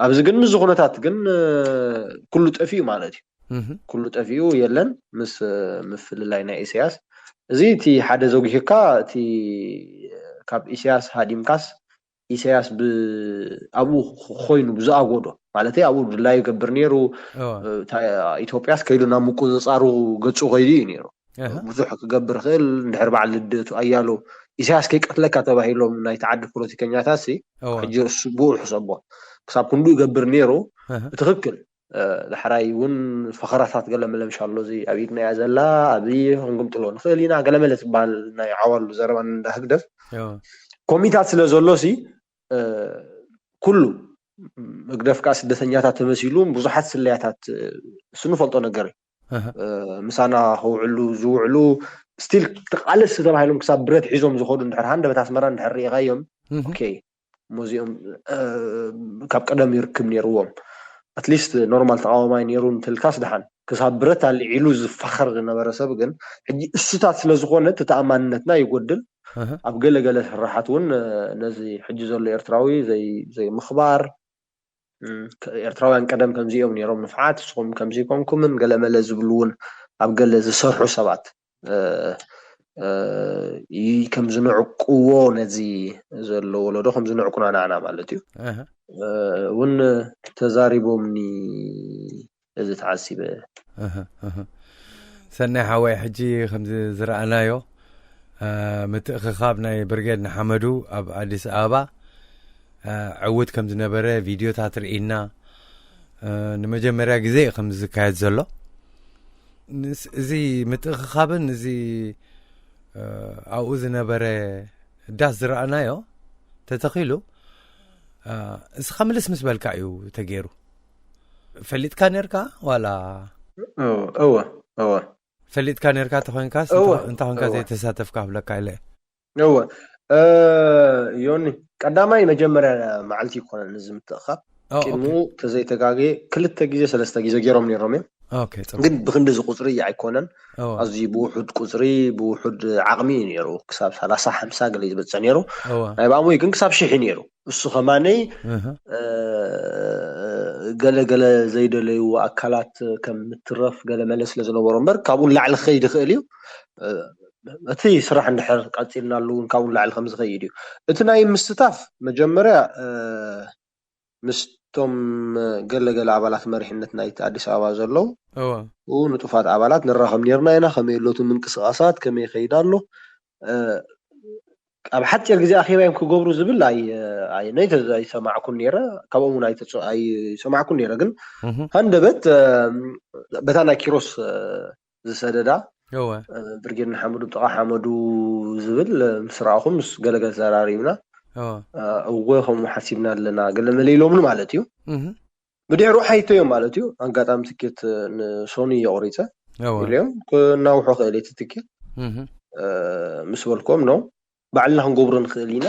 ኣብዚ ግን ምስዚ ኩነታት ግን እ፣ ኩሉ ጠፊኡ ማለት እዩ። እህ ኩሉ ጠፊኡ የለን ምስ እ፣ ምፍልላይ ናይ ኢሳያስ። እዚ እቲ ሓደ ዘጉሂካ እቲ ካብ ኢሳያስ ሃዲምካስ ኢሳያስ ብ ኣብኡ ኮይኑ ብዝኣጎዶ ማለት ኣብኡ ድላዩ ይገብር ነይሩ። እወ እ፣ እታ ኢትዮጵያስ ከይዱ ናብ ምቁፅፃሩ ገፁ ከይዱ እዩ ነይሩ። እህ ብዙሕ ክገብር ክእል እንድሕር በዓል ልደቱ ኣያሎ ኢሳያስ ከይቀትለካ ተባሂሎም ናይ ተዓዲ ፖለቲከኛታት ሲ እወ ሕጂ እሱ ብኡ ሕሰቦ ክሳብ ክንዱ ይገብር ነይሩ። እህ ብትክክል እ፣ ዳሕራይ እውን ፈኸራታት ገለመለ ምሻሎ እዚ ኣብ ኢድና እያ ዘላ ኣብዚ ክንግምጥሎ ንኽእል ኢና ገለመለ ዝበሃል ናይ ዓዋሉ ዘረባ እንዳ ህግደፍ እወ ኮሚታት ስለ ዘሎ ሲ እ፣ ኩሉ ህግደፍ ከዓ ስደተኛታት ተመሲሉ ብዙሓት ስለያታት እ፣ እሱ ንፈልጦ ነገር እዩ። እህ እ፣ ምሳና ከውዕሉ ዝውዕሉ ስቲል ተቃለስቲ ተባሂሎም ክሳብ ብረት ሒዞም ዝኸዱ እንድሕር ሃንደበት ኣስመራ እንድሕር ርኢኻዮም እህ ኦኬ እሞ እዚኦም እ፣ ካብ ቀደም ይርክብ ነይርዎም። ኣትሊስት ኖርማል ተቃዋማይ ነይሩ እንትልካስ ደሓን ክሳብ ብረት ኣልዒሉ ዝፋኸር ዝነበረ ሰብ ግን ሕጂ እሱታት ስለ ዝኾነ እቲ ተኣማንነትና ይጎድል። እህ ኣብ ገለገለ ስራሓት እውን እ፣ ነዚ ሕጂ ዘሎ ኤርትራዊ ዘይ- ዘይምኽባር እ፣ ከ- ኤርትራውያን ቀደም ከምዚ እዮም ነይሮም ንፍዓት ንስኹም ከምዚ ይኮንኩምን ገለመለ ዝብሉ እውን ኣብ ገለ ዝሰርሑ ሰባት እ፣ እ፣ ይ- ከም ዝንዕቅዎ ነዚ ዘሎ ወለዶ ከም ዝንዕቁና ንዓና ማለት እዩ። እህ እውን ተዛሪቦምኒ እዚ ተዓሲበ። ሰናይ ሓወይ፣ ሕጂ ከምዚ ዝረኣናዮ ምትእኽኻብ ናይ ብርጌድ ንሓመዱ ኣብ ኣዲስ ኣበባ ዕውት ከም ዝነበረ ቪድዮታት ርኢና። ንመጀመርያ ግዜ እዩ ከም ዝካየድ ዘሎ። እዚ ምትእኽኻብን እዚ ኣብኡ ዝነበረ ዳስ ዝረኣናዮ ተተኺሉ፣ እስኻ ምልስ ምስ በልካ እዩ ተገይሩ። ፈሊጥካ ነርካ ዋላ? እወ እወ ፈሊጥካ ነርካ ተኾንካስ? እንታይ ኮንካ ዘይተሳተፍካ ክብለካ ኢለ። እወ ዮኒ፣ ቀዳማይ መጀመርያ መዓልቲ ይኮነን እዚ ምትእኻብ። ቅድሙ ተዘይተጋገ ክልተ ግዜ ሰለስተ ግዜ ገይሮም ነይሮም እዮም። ግን ብክንዲ እዚ ቁፅሪ ኣይኮነን። ኣዝዩ ብውሑድ ቁፅሪ፣ ብውሑድ ዓቕሚ እዩ ነይሩ። ክሳብ ሰላሳ ሓምሳ ገለ ዝበፅሕ ነይሩ። ናይ ብኣሞይ ግን ክሳብ ሽሕ ነይሩ። እሱ ከማነይ ገለ ገለ ዘይደለዩ ኣካላት ከም ምትረፍ ገለ መለ ስለ ዝነበሮ እምበር ካብኡ ንላዕሊ ክኸይድ ይኽእል እዩ። እቲ ስራሕ እንድሕር ቀፂልናሉ እውን ካብኡ ንላዕሊ ከም ዝኸይድ እዩ። እቲ ናይ ምስታፍ መጀመርያ ምስቶም ገለ ገለ ኣባላት መሪሕነት ናይቲ ኣዲስ ኣበባ ዘለዉ ንጡፋት ኣባላት ንራኸብ ነርና ኢና። ከመይ ኣሎ እቲ ምንቅስቃሳት፣ ከመይ ይኸይድ ኣሎ፣ ኣብ ሓፂር ግዜ ኣኼባ እዮም ክገብሩ ዝብል ኣይነይ ኣይሰማዕኩን ነይረ። ካብኦም እውን ኣይሰማዕኩን ነይረ። ግን ሃንደበት በታ ናይ ኪሮስ ዝሰደዳ ብርጌድ ንሓመዱ ብጥቓ ሓመዱ ዝብል ምስ ረኣኹ ምስ ገለገለ ተዘራሪብና። እወ ከምኡ ሓሲብና ኣለና ገለ መለ ኢሎምኒ ማለት እዩ። ብድሕሩ ሓይተዮም ማለት እዩ። ኣጋጣሚ ትኬት ንሶኒ እየ ቆሪፀ ኢለዮም። ክናውሖ ክእል እቲ ትኬት ምስ በልኮም ነው ባዕልና ክንገብሮ ንኽእል ኢና።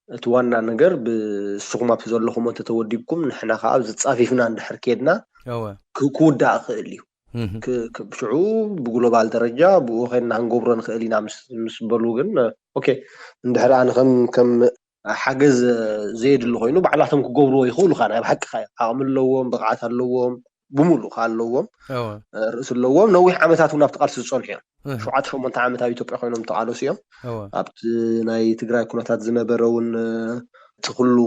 እቲ ዋና ነገር ብስኹም ኣብቲ ዘለኹም እንተተወዲብኩም ንሕና ከዓ ኣብዚ ፃፊፍና እንድሕር ኬድና ክውዳእ ክእል እዩ። ሽዑ ብግሎባል ደረጃ ብኡ ኸድና ክንገብሮ ንኽእል ኢና ምስ በሉ ግን ኦኬ እንድሕር ኣነ ከም ከም ሓገዝ ዘየድሊ ኮይኑ ባዕላቶም ክገብርዎ ይኽእሉ ካ ናይ ብሓቂ ዓቕሚ ኣለዎም፣ ብቕዓት ኣለዎም፣ ብሙሉእ ካ ኣለዎም፣ ርእሲ ኣለዎም። ነዊሕ ዓመታት እውን ኣብቲ ቃልሲ ዝፀንሑ እዮም። ሸውዓተ ሸሞንተ ዓመት ኣብ ኢትዮጵያ ኮይኖም ተቃለሱ እዮም። ኣብቲ ናይ ትግራይ ኩነታት ዝነበረ እውን እቲ ኩሉ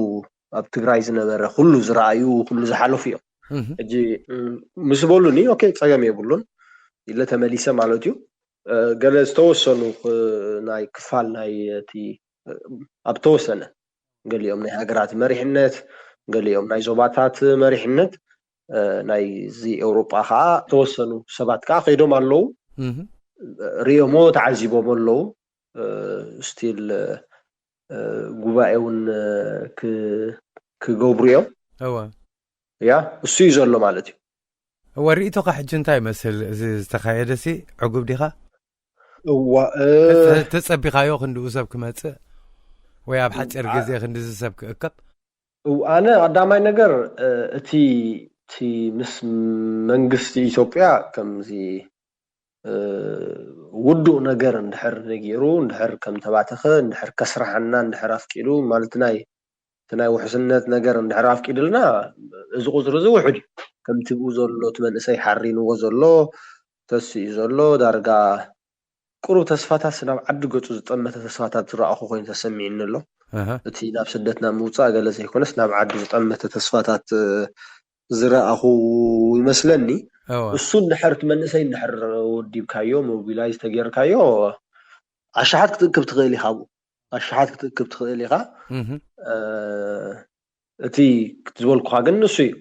ኣብ ትግራይ ዝነበረ ኩሉ ዝረኣዩ ኩሉ ዝሓለፉ እዮም። ሕጂ ምስ በሉኒ ኦኬ ፀገም የብሉን ኢለ ተመሊሰ ማለት እዩ። ገለ ዝተወሰኑ ናይ ክፋል ናይ እቲ ኣብ ተወሰነ ገሊኦም ናይ ሃገራት መሪሕነት፣ ገሊኦም ናይ ዞባታት መሪሕነት ናይዚ ኤውሮጳ ከዓ ዝተወሰኑ ሰባት ከዓ ከይዶም ኣለዉ። ሪኦሞ ተዓዚቦም ኣለዉ። ስቲል ጉባኤ እውን ክገብሩ እዮም። እወ ያ እሱ እዩ ዘሎ ማለት እዩ። እወ ርኢቶኻ ሕጂ እንታይ ይመስል? እዚ ዝተኻየደ ሲ ዕጉብ ዲኻ? እዋ ተጸቢኻዮ ክንድኡ ሰብ ክመጽእ ወይ ኣብ ሓጺር ግዜ ክንድዚ ሰብ ክእከብ? ኣነ ቀዳማይ ነገር እቲ እቲ ምስ መንግስቲ ኢትዮጵያ ከምዚ ውዱእ ነገር እንድሕር ነጊሩ እንድሕር ከም ተባተኸ እንድሕር ከስርሓና እንድሕር ኣፍቂዱ ማለት ናይ እቲ ናይ ውሕስነት ነገር እንድሕር ኣፍቂድልና እዚ ቁፅሪ እዚ ውሑድ እዩ። ከምቲ ብኡ ዘሎ እቲ መንእሰይ ሓሪንዎ ዘሎ ተስኡ ዘሎ ዳርጋ ቁሩብ ተስፋታት ናብ ዓዲ ገፁ ዝጠመተ ተስፋታት ዝረኣኹ ኮይኑ ተሰሚዕኒ ኣሎ። እቲ ናብ ስደት ናብ ምውፃእ ገለ ዘይኮነስ ናብ ዓዲ ዝጠመተ ተስፋታት ዝረኣኹ ይመስለኒ። እሱ እንድሕር እቲ መንእሰይ እንድሕር ወዲብካዮ ሞቢላይዝ ተጌርካዮ ኣሽሓት ክትእክብ ትኽእል ኢኻ። ኣብኡ ኣሽሓት ክትእክብ ትኽእል ኢኻ። እቲ ዝበልኩኻ ግን ንሱ እዩ።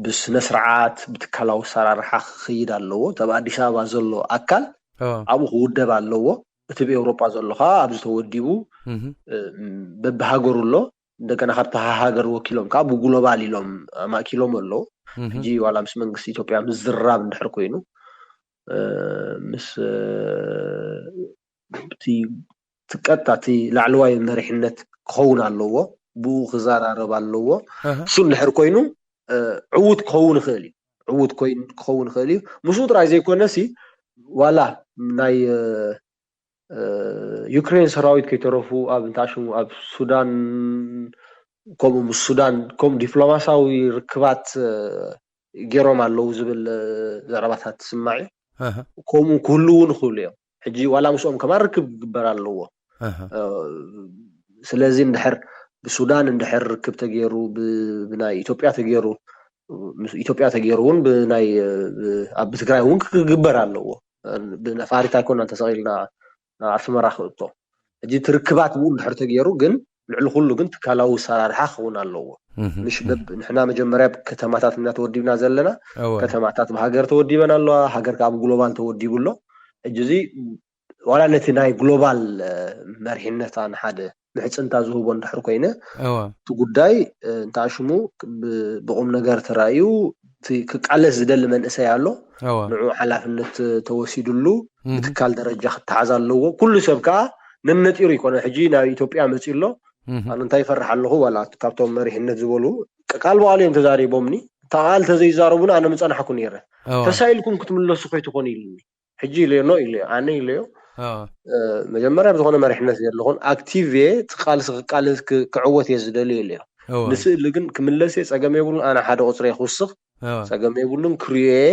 ብስነ ስርዓት ብትካላዊ ኣሰራርሓ ክኸይድ ኣለዎ። እቲ ኣብ ኣዲስ ኣበባ ዘሎ ኣካል ኣብኡ ክውደብ ኣለዎ። እቲ ብኤውሮጳ ዘሎ ከዓ ኣብዚ ተወዲቡ በብሃገሩ ኣሎ። እንደገና ካብቲ ሃገር ወኪሎም ከዓ ብግሎባል ኢሎም ኣማእኪሎም ኣለዉ። ሕጂ ዋላ ምስ መንግስቲ ኢትዮጵያ ምዝራብ እንድሕር ኮይኑ ምስ እቲ ቀጥታ እቲ ላዕለዋይ መሪሕነት ክኸውን ኣለዎ። ብኡ ክዘራረብ ኣለዎ። እሱ እንድሕር ኮይኑ ዕዉት ክኸውን ይኽእል እዩ። ዕዉት ክኸውን ይኽእል እዩ። ምስኡ ጥራይ ዘይኮነ ሲ ዋላ ናይ ዩክሬን ሰራዊት ከይተረፉ ኣብ እንታይ ሽሙ ኣብ ሱዳን ከምኡ ምስ ሱዳን ከምኡ ዲፕሎማሲያዊ ርክባት ገይሮም ኣለዉ ዝብል ዘረባታት ትስማዕ እዩ። ከምኡ ክህልዉ ንኽእሉ እዮም። ሕጂ ዋላ ምስኦም ከማን ርክብ ክግበር ኣለዎ። ስለዚ እንድሕር ብሱዳን እንድሕር ርክብ ተገይሩ፣ ብ-፣ ብናይ ኢትዮጵያ ተገይሩ፣ ምስ ኢትዮጵያ ተገይሩ እውን ብናይ፣ ብ-፣ ኣብ ትግራይ እውን ክግበር ኣለዎ። ብነፋሪት ኣይኮናን ተሰቒልና ናብ ኣስመራ ክእቶ። ሕጂ እቲ ርክባት ብኡ እንድሕር ተገይሩ ግን ልዕሊ ኩሉ ግን ትካላዊ ኣሰራርሓ ክኸውን ኣለዎ። ምሽ በብ-፣ ንሕና መጀመርያ ከተማታት ኢና ተወዲብና ዘለና። ከተማታት ብሃገር ተወዲበን ኣለዋ፣ ሃገር ከዓ ብግሎባል ተወዲቡ ኣሎ። ሕጂ እዚ ዋላ ነቲ ናይ ግሎባል፣ እ፣ መሪሕነታ ንሓደ ምሕፅንታ ዝህቦ እንድሕር ኮይነ፣ እቲ ጉዳይ፣ እ፣ እንተ ሽሙ ብ-፣ ብቑም ነገር ተራእዩ፣ እቲ ክቃለስ ዝደሊ መንእሰይ ኣሎ፣ ንዑ ሓላፍነት ተወሲድሉ፣ ብትካል ደረጃ ክተሓዝ ኣለዎ። ኩሉ ሰብ ከዓ ነነጢሩ ይኮነ። ሕጂ ናብ ኢትዮጵያ መፂኡ ኣሎ፣ ኣነ እንታይ ይፈርሕ ኣለኹ፣ ዋላ ካብቶም መሪሕነት ዝበሉ ቃል ብቓል እዮም ተዛሪቦምኒ። እታ ቃል ተዘይዛረቡን ኣነ ምፀናሕኩ ነይረ። ተሳኢልኩም ክትምለሱ ከይትኾኑ ኢሉኒ። ሕጂ ኢለዮ፣ ኖ ኢለዮ፣ ኣነ ኢለዮ። እ፣ መጀመርያ ብዝኾነ መሪሕነት የለኹን። ኣክቲቭ እየ፣ እቲ ቃልሲ ክቃለስ ክ-፣ ክዕወት እየ ዝደሊ ኢለዮ። ንስእሊ ግን ክምለስ እየ፣ ጸገም የብሉን። ኣነ ሓደ ቁጽሪ እየ ክውስኽ፣ ጸገም የብሉን። ክሪኦ እየ፣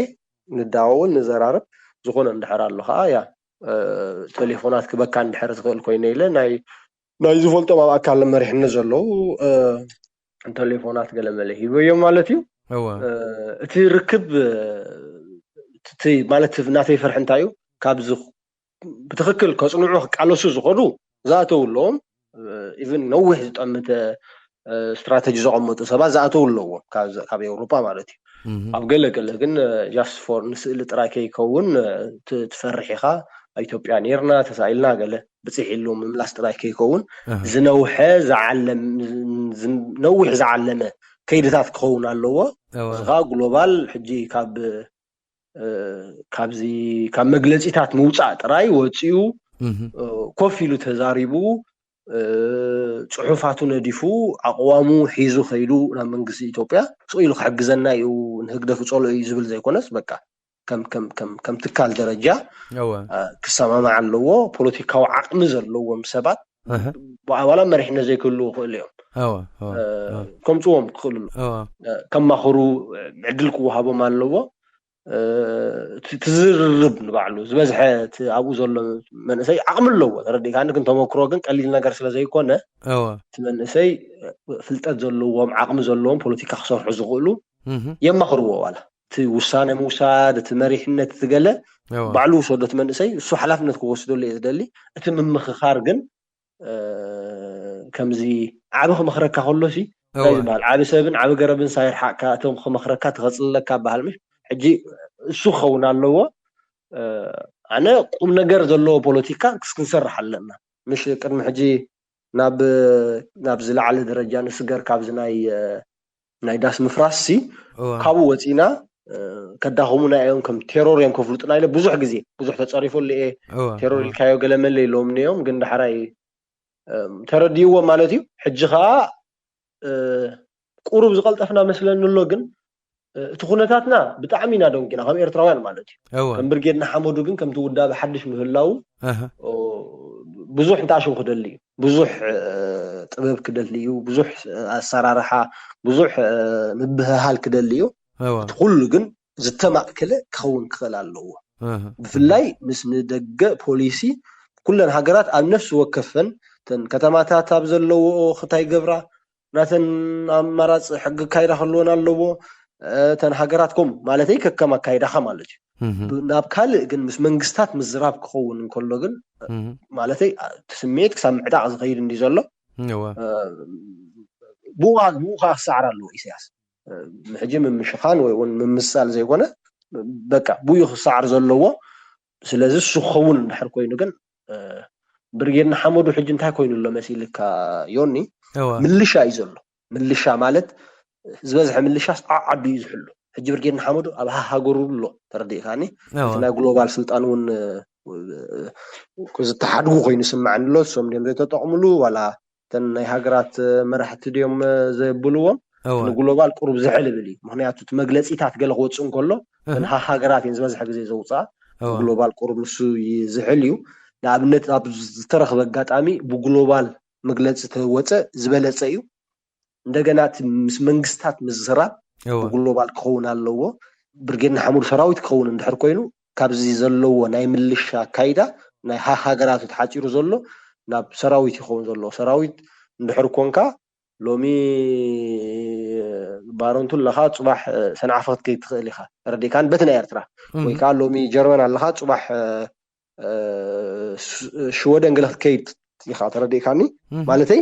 ንዳዋወል፣ ንዘራረብ። ዝኾነ እንድሕር ኣሎ ኸዓ፣ ያ፣ እ፣ ቴሌፎናት ክበካ እንድሕር ትኽእል ኮይነ ኢለ፣ ናይ፣ ናይ ዝፈልጦም ኣብ ኣካል መሪሕነት ዘለዉ፣ እ፣ ቴሌፎናት ገለ መለ ሂበዮም ማለት እዩ። እ፣ እቲ ርክብ፣ እ፣ እቲ ማለት ናተይ ፍርሒ እንታይ እዩ? ካብዚ ብትኽክል ከጽንዑ ክቃለሱ ዝኸዱ ዝኣተው ኣለዎም። እ፣ ኢቭን ነዊሕ ዝጠምተ፣ እ፣ ስትራተጂ ዘቐመጡ ሰባት ዝኣተው ኣለዎም ካብ፣ ካብ ኤውሮጳ ማለት እዩ። ኣብ ገለ ገለ ግን፣ እ፣ ጃስት ፎር ንስእሊ ጥራይ ከይከውን፣ እ፣ ት-፣ ትፈርሕ ኢኻ። ኣብ ኢትዮጵያ ኔርና፣ ተሳኢልና ገለ ብጽሕ ኢሉ ምምላስ ጥራይ ከይከውን፣ ዝነውሐ ዝዓለም-፣ ዝ-፣ ነዊሕ ዝዓለመ ከይድታት ክኸውን ኣለዎ። እዚ ኸኣ ግሎባል ሕጂ ካብ፣ እ፣ ካብዚ፣ ካብ መግለጺታት ምውጻእ ጥራይ ወጺኡ፣ እ፣ ኮፍ ኢሉ ተዛሪቡ፣ እ፣ ጽሑፋቱ ነዲፉ፣ ኣቕዋሙ ሒዙ ከይዱ ናብ መንግስቲ ኢትዮጵያ ስቕ ኢሉ ክሕግዘና እዩ፣ ንህግደፍ ጸልኦ እዩ ዝብል ዘይኮነስ፣ በቃ ከም፣ ከም፣ ከም፣ ከም ትካል ደረጃ፣ እ፣ ክሰማማዕ ኣለዎ። ፖለቲካዊ ዓቕሚ ዘለዎም ሰባት፣ ዋ-፣ ዋላ መሪሕነት ዘይክህልዉ ይኽእሉ እዮም። እ፣ ከምጽዎም ክኽእሉ ኣለዉ። እ፣ ከማኽሩ ዕድል ክወሃቦም ኣለዎ። እ፣ እቲ፣ እቲ ዝርርብ ንባዕሉ ዝበዝሐ እቲ ኣብኡ ዘሎ መንእሰይ ዓቕሚ ኣለዎ፣ ተረዲእካኒ። ግን ተመክሮ ግን ቀሊል ነገር ስለ ዘይኮነ፣ እቲ መንእሰይ ፍልጠት ዘለዎም፣ ዓቕሚ ዘለዎም፣ ፖለቲካ ክሰርሑ ዝኽእሉ የማኽርዎ። ዋላ እቲ ውሳነ ምውሳድ፣ እቲ መሪሕነት፣ እቲ ገለ ባዕሉ ውሰዶ፣ እቲ መንእሰይ እሱ ሓላፍነት ክወስደሉ እየ ዝደሊ። እቲ ምምኽኻር ግን፣ እ፣ ከምዚ ዓቢ ክመኽረካ ከሎ ሲ፣ እንታይ ዝበሃል፣ ዓቢ ሰብን ዓቢ ገረብን ሳይርሓቕካ፣ እቶም ክመኽረካ ትኸጽለካ በሃል፣ ምሽ? ሕጂ እሱ ክኸውን ኣለዎ። እ፣ ኣነ ቁም ነገር ዘለዎ ፖለቲካ ክስ-፣ ክንሰርሕ ኣለና። ምሽ ቅድሚ ሕጂ ናብ፣ ናብ ዝለዓለ ደረጃ ንስገር፣ ካብዚ ናይ፣ እ፣ ናይ ዳስ ምፍራስ ሲ፣ ካብኡ ወጺና፣ እ፣ ከዳኽሙና እዮም፣ ከም ቴሮር እዮም ከፍልጡና ኢለ ብዙሕ ግዜ፣ ብዙሕ ተጸሪፈሉ እየ። ቴሮር ኢልካዮ ገለ መለ ኢሎምኒ እዮም፣ ግን ዳሕራይ፣ እ፣ ተረዲእዎ ማለት እዩ። ሕጂ ኸኣ፣ እ፣ ቁሩብ ዝቐልጠፍና መስለኒ ኣሎ፣ ግን፣ እ፣ እቲ ኩነታትና ብጣዕሚ ኢና ደንጊና፣ ከም ኤርትራውያን ማለት እዩ። ከም ብርጌድ ንሓመዱ ግን ከምቲ ውዳበ ሓድሽ ምህላው፣ ኦ፣ ብዙሕ እንተኣሽው ክደሊ እዩ። ብዙሕ፣ እ፣ ጥበብ ክደሊ እዩ። ብዙሕ፣ እ፣ ኣሰራርሓ፣ ብዙሕ፣ እ፣ ምብህሃል ክደሊ እዩ። እቲ ኩሉ ግን ዝተማእከለ ክኸውን ክኽእል ኣለዎ። ብፍላይ ምስ ንደገ ፖሊሲ ኩለን ሃገራት ኣብ ነፍሲ ወከፈን፣ እተን ከተማታት ኣብ ዘለዎኦ ክታይ ገብራ፣ ናተን ኣማራጺ ሕጊ ኣካይዳ ክህልወን ኣለዎ። እ፣ እተን ሃገራት ከምኡ ማለተይ ከከም ኣካይዳኻ ማለት እዩ። ብ-፣ ናብ ካልእ ግን ምስ መንግስታት ምዝራብ ክኸውን እንከሎ ግን፣ ማለተይ፣ እ፣ እቲ ስምዒት ክሳብ ምዕጣቕ ዝኸይድ እንዲ ዘሎ፣ እ፣ ብኡ፣ ብኡ ከዓ ክሰዓር ኣለዎ ኢሳያስ። እ፣ ሕጂ ምምሽኻን ወይ እውን ምምሳል ዘይኮነ፣ በቃ ብኡ ክሰዓር ዘለዎ። ስለዚ እሱ ክኸውን እንድሕር ኮይኑ ግን፣ እ፣ ብርጌድ ንሓመዱ ሕጂ እንታይ ኮይኑ ኣሎ መሲልካ ዮኒ? ምልሻ እዩ ዘሎ። ምልሻ ማለት ዝበዝሐ ምልሻስ ዓ-፣ ዓዱ እዩ ዝሕሉ። ሕጂ ብርጌድ ንሓመዱ ኣብ ሃ-፣ ሃገሩ ኣሎ፣ ተረዲእካኒ? እቲ ናይ ግሎባል ስልጣን እውን፣ እ፣ ዝተሓድጉ ኮይኑ ይስምዓኒ ኣሎ። እሶም ድዮም ዘይተጠቕምሉ፣ ዋላ እተን ናይ ሃገራት መራሕቲ ድዮም ዘብልዎም? ንግሎባል ቁሩብ ዝሕል ይብል እዩ። ምኽንያቱ እቲ መግለጺታት ገለ ክወጽእ እንከሎ፣ እተን ሃ-፣ ሃገራት እየን ዝበዝሐ ግዜ ዘውፅኣ። ግሎባል ቁሩብ ንሱ ይ-፣ ዝሕል እዩ። ንኣብነት ኣብ ዝተረኽበ ኣጋጣሚ ብግሎባል መግለጺ ተወፀ ዝበለፀ እዩ። እንደገና እቲ ምስ መንግስታት ምዝራብ ብግሎባል ክኸውን ኣለዎ። ብርጌድ ንሓመዱ ሰራዊት ክኸውን እንድሕር ኮይኑ፣ ካብዚ ዘለዎ ናይ ምልሻ ኣካይዳ ናይ ሃ-፣ ሃገራቱ ተሓፂሩ ዘሎ ናብ ሰራዊት ይኸውን ዘለዎ። ሰራዊት እንድሕር ኮንካ ሎሚ ባረንቱ ኣለኻ፣ ፅባሕ ሰንዓፈ ክትከይድ ትኽእል ኢኻ። ተረዲእካን? በቲ ናይ ኤርትራ ወይ ከዓ ሎሚ ጀርመን ኣለኻ፣ ፅባሕ ሽወደን ገለ ክትከይድ ኢኻ። ተረዲእካኒ? ማለተይ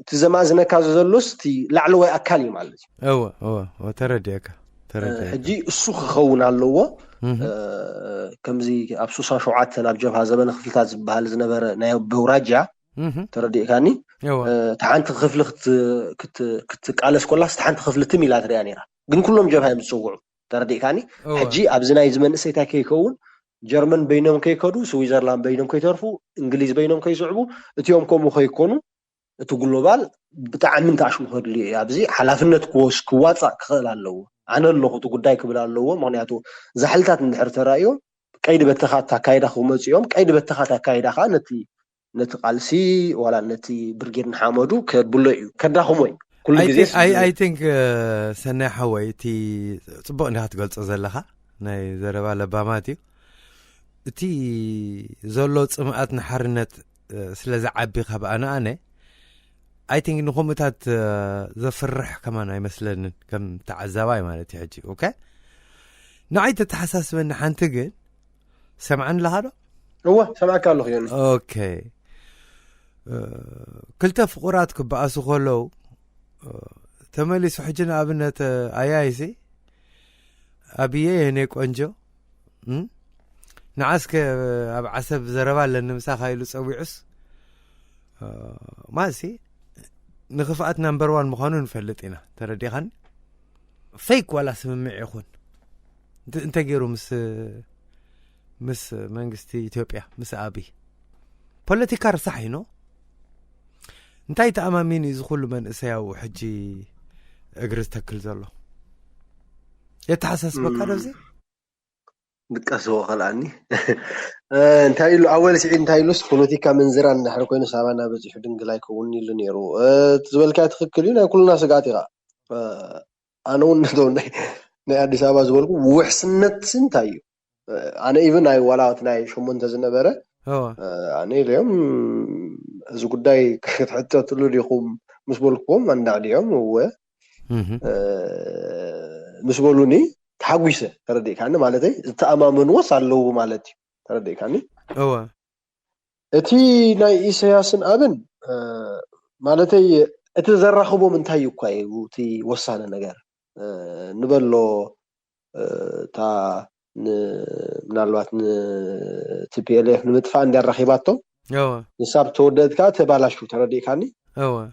እቲ ዘማእዝነካ ዘሎስ እቲ ላዕለዋይ ኣካል እዩ ማለት እዩ። እወ እወ እወ፣ ተረዲእካ ተረዲእካ። ሕጂ እሱ ክኸውን ኣለዎ። ከምዚ ኣብ ሱሳ ሸውዓተን ኣብ ጀብሃ ዘበነ ክፍልታት ዝበሃል ዝነበረ ናይ በውራጃ፣ ተረዲእካኒ? እታ ሓንቲ ክፍሊ ክትቃለስ ኮላስ እታ ሓንቲ ክፍሊ ትም ኢላ ትሪኣ ነይራ። ግን ኩሎም ጀብሃ እዮም ዝፅውዑ። ተረዲእካኒ? ሕጂ ኣብዚ ናይ ዝመንእሰይታይ ከይከውን ጀርመን በይኖም ከይከዱ፣ ስዊዘርላንድ በይኖም ከይተርፉ፣ እንግሊዝ በይኖም ከይስዕቡ፣ እቲኦም ከምኡ ከይኮኑ እቲ ግሎባል ብጣዕሚ እንተኣሽሙ ከድልዩ እዩ። ኣብዚ ሓላፍነት ክወስ ክዋፃእ ክኽእል ኣለዎ። ኣነ ኣለኹ እቲ ጉዳይ ክብል ኣለዎ። ምክንያቱ ዛሕልታት እንድሕር ተራእዮም ቀይዲ በተኻት ኣካይዳ ክመፅኦም፣ ቀይዲ በተኻት ኣካይዳ ከዓ ነቲ ነቲ ቃልሲ ዋላ ነቲ ብርጌድ ንሓመዱ ከብሎ እዩ፣ ከዳኽሞ እዩ። ኩሉ ግዜ I think ሰናይ ሓወይ፣ እቲ ፅቡቅ እንዲካ ትገልፆ ዘለካ ናይ ዘረባ ለባማት እዩ። እቲ ዘሎ ፅምኣት ንሓርነት ስለ ዝዓቢ ካብ ኣነ ኣነ I think ንከምኡታት ዘፍርሕ ከማን ኣይመስለንን፣ ከም ተዓዛባይ ማለት እዩ። ሕጂ ኦኬ፣ ንዓይ ተተሓሳስበኒ ሓንቲ ግን ሰምዓኒ ኣለኻ ዶ? እወ ሰምዓካ ኣለኹ ዮኒ። ኦኬ፣ ክልተ ፍቑራት ክበኣሱ ከለዉ ተመሊሱ ሕጂ ንኣብነት ኣያይሲ ኣብየ የኔ ቆንጆ ንዓስከ ኣብ ዓሰብ ዘረባ ኣለኒ ምሳኻ ኢሉ ፀዊዑስ ማሲ ንክፍኣት ናምበር ዋን ምዃኑ ንፈልጥ ኢና። ተረዲኻኒ? ፌክ ዋላ ስምምዕ ይኹን እንተ ገይሩ ምስ ምስ መንግስቲ ኢትዮጵያ ምስ ኣብይ ፖለቲካ ርሳሕ ኢኖ እንታይ ተኣማሚን እዩ እዚ ኩሉ መንእሰያዊ ሕጂ እግሪ ዝተክል ዘሎ? የተሓሳስበካ ዶ እዚ? ድቀስዎ ከልኣኒ እንታይ ኢሉ ኣወል ስዒድ እንታይ ኢሉስ ፖለቲካ ምንዝራ እንድሕር ኮይኑ ሳባና በፂሑ ድንግል ኣይከውን ኢሉ ነይሩ። እቲ ዝበልካዮ ትክክል እዩ፣ ናይ ኩልና ስግኣት ኢኻ። ኣነ እውን ነቶም ናይ ኣዲስ ኣበባ ዝበልኩ ውሕስነት እንታይ እዩ? ኣነ ኢቭን ናይ ዋላ እቲ ናይ ሸሞንተ ዝነበረ ኣነ ኢለዮም እዚ ጉዳይ ክትሕተትሉ ዲኹም ምስ በልኩዎም ኣንዳዕዲኦም እወ ምስ በሉኒ ተሓጒሰ። ተረዲእካኒ ማለተይ ዝተኣማመንዎስ ኣለዉ ማለት እዩ። ተረዲእካኒ? እወ እቲ ናይ ኢሳያስን ኣብን ማለተይ እቲ ዘራኽቦም እንታይ እዩ እኳ እዩ እቲ ወሳነ ነገር ንበሎ እታ ምናልባት ንቲፒኤልኤፍ ንምጥፋእ እንዲያ ኣራኺባቶም ንሳብ ተወደእት ከዓ ተባላሹ። ተረዲእካኒ?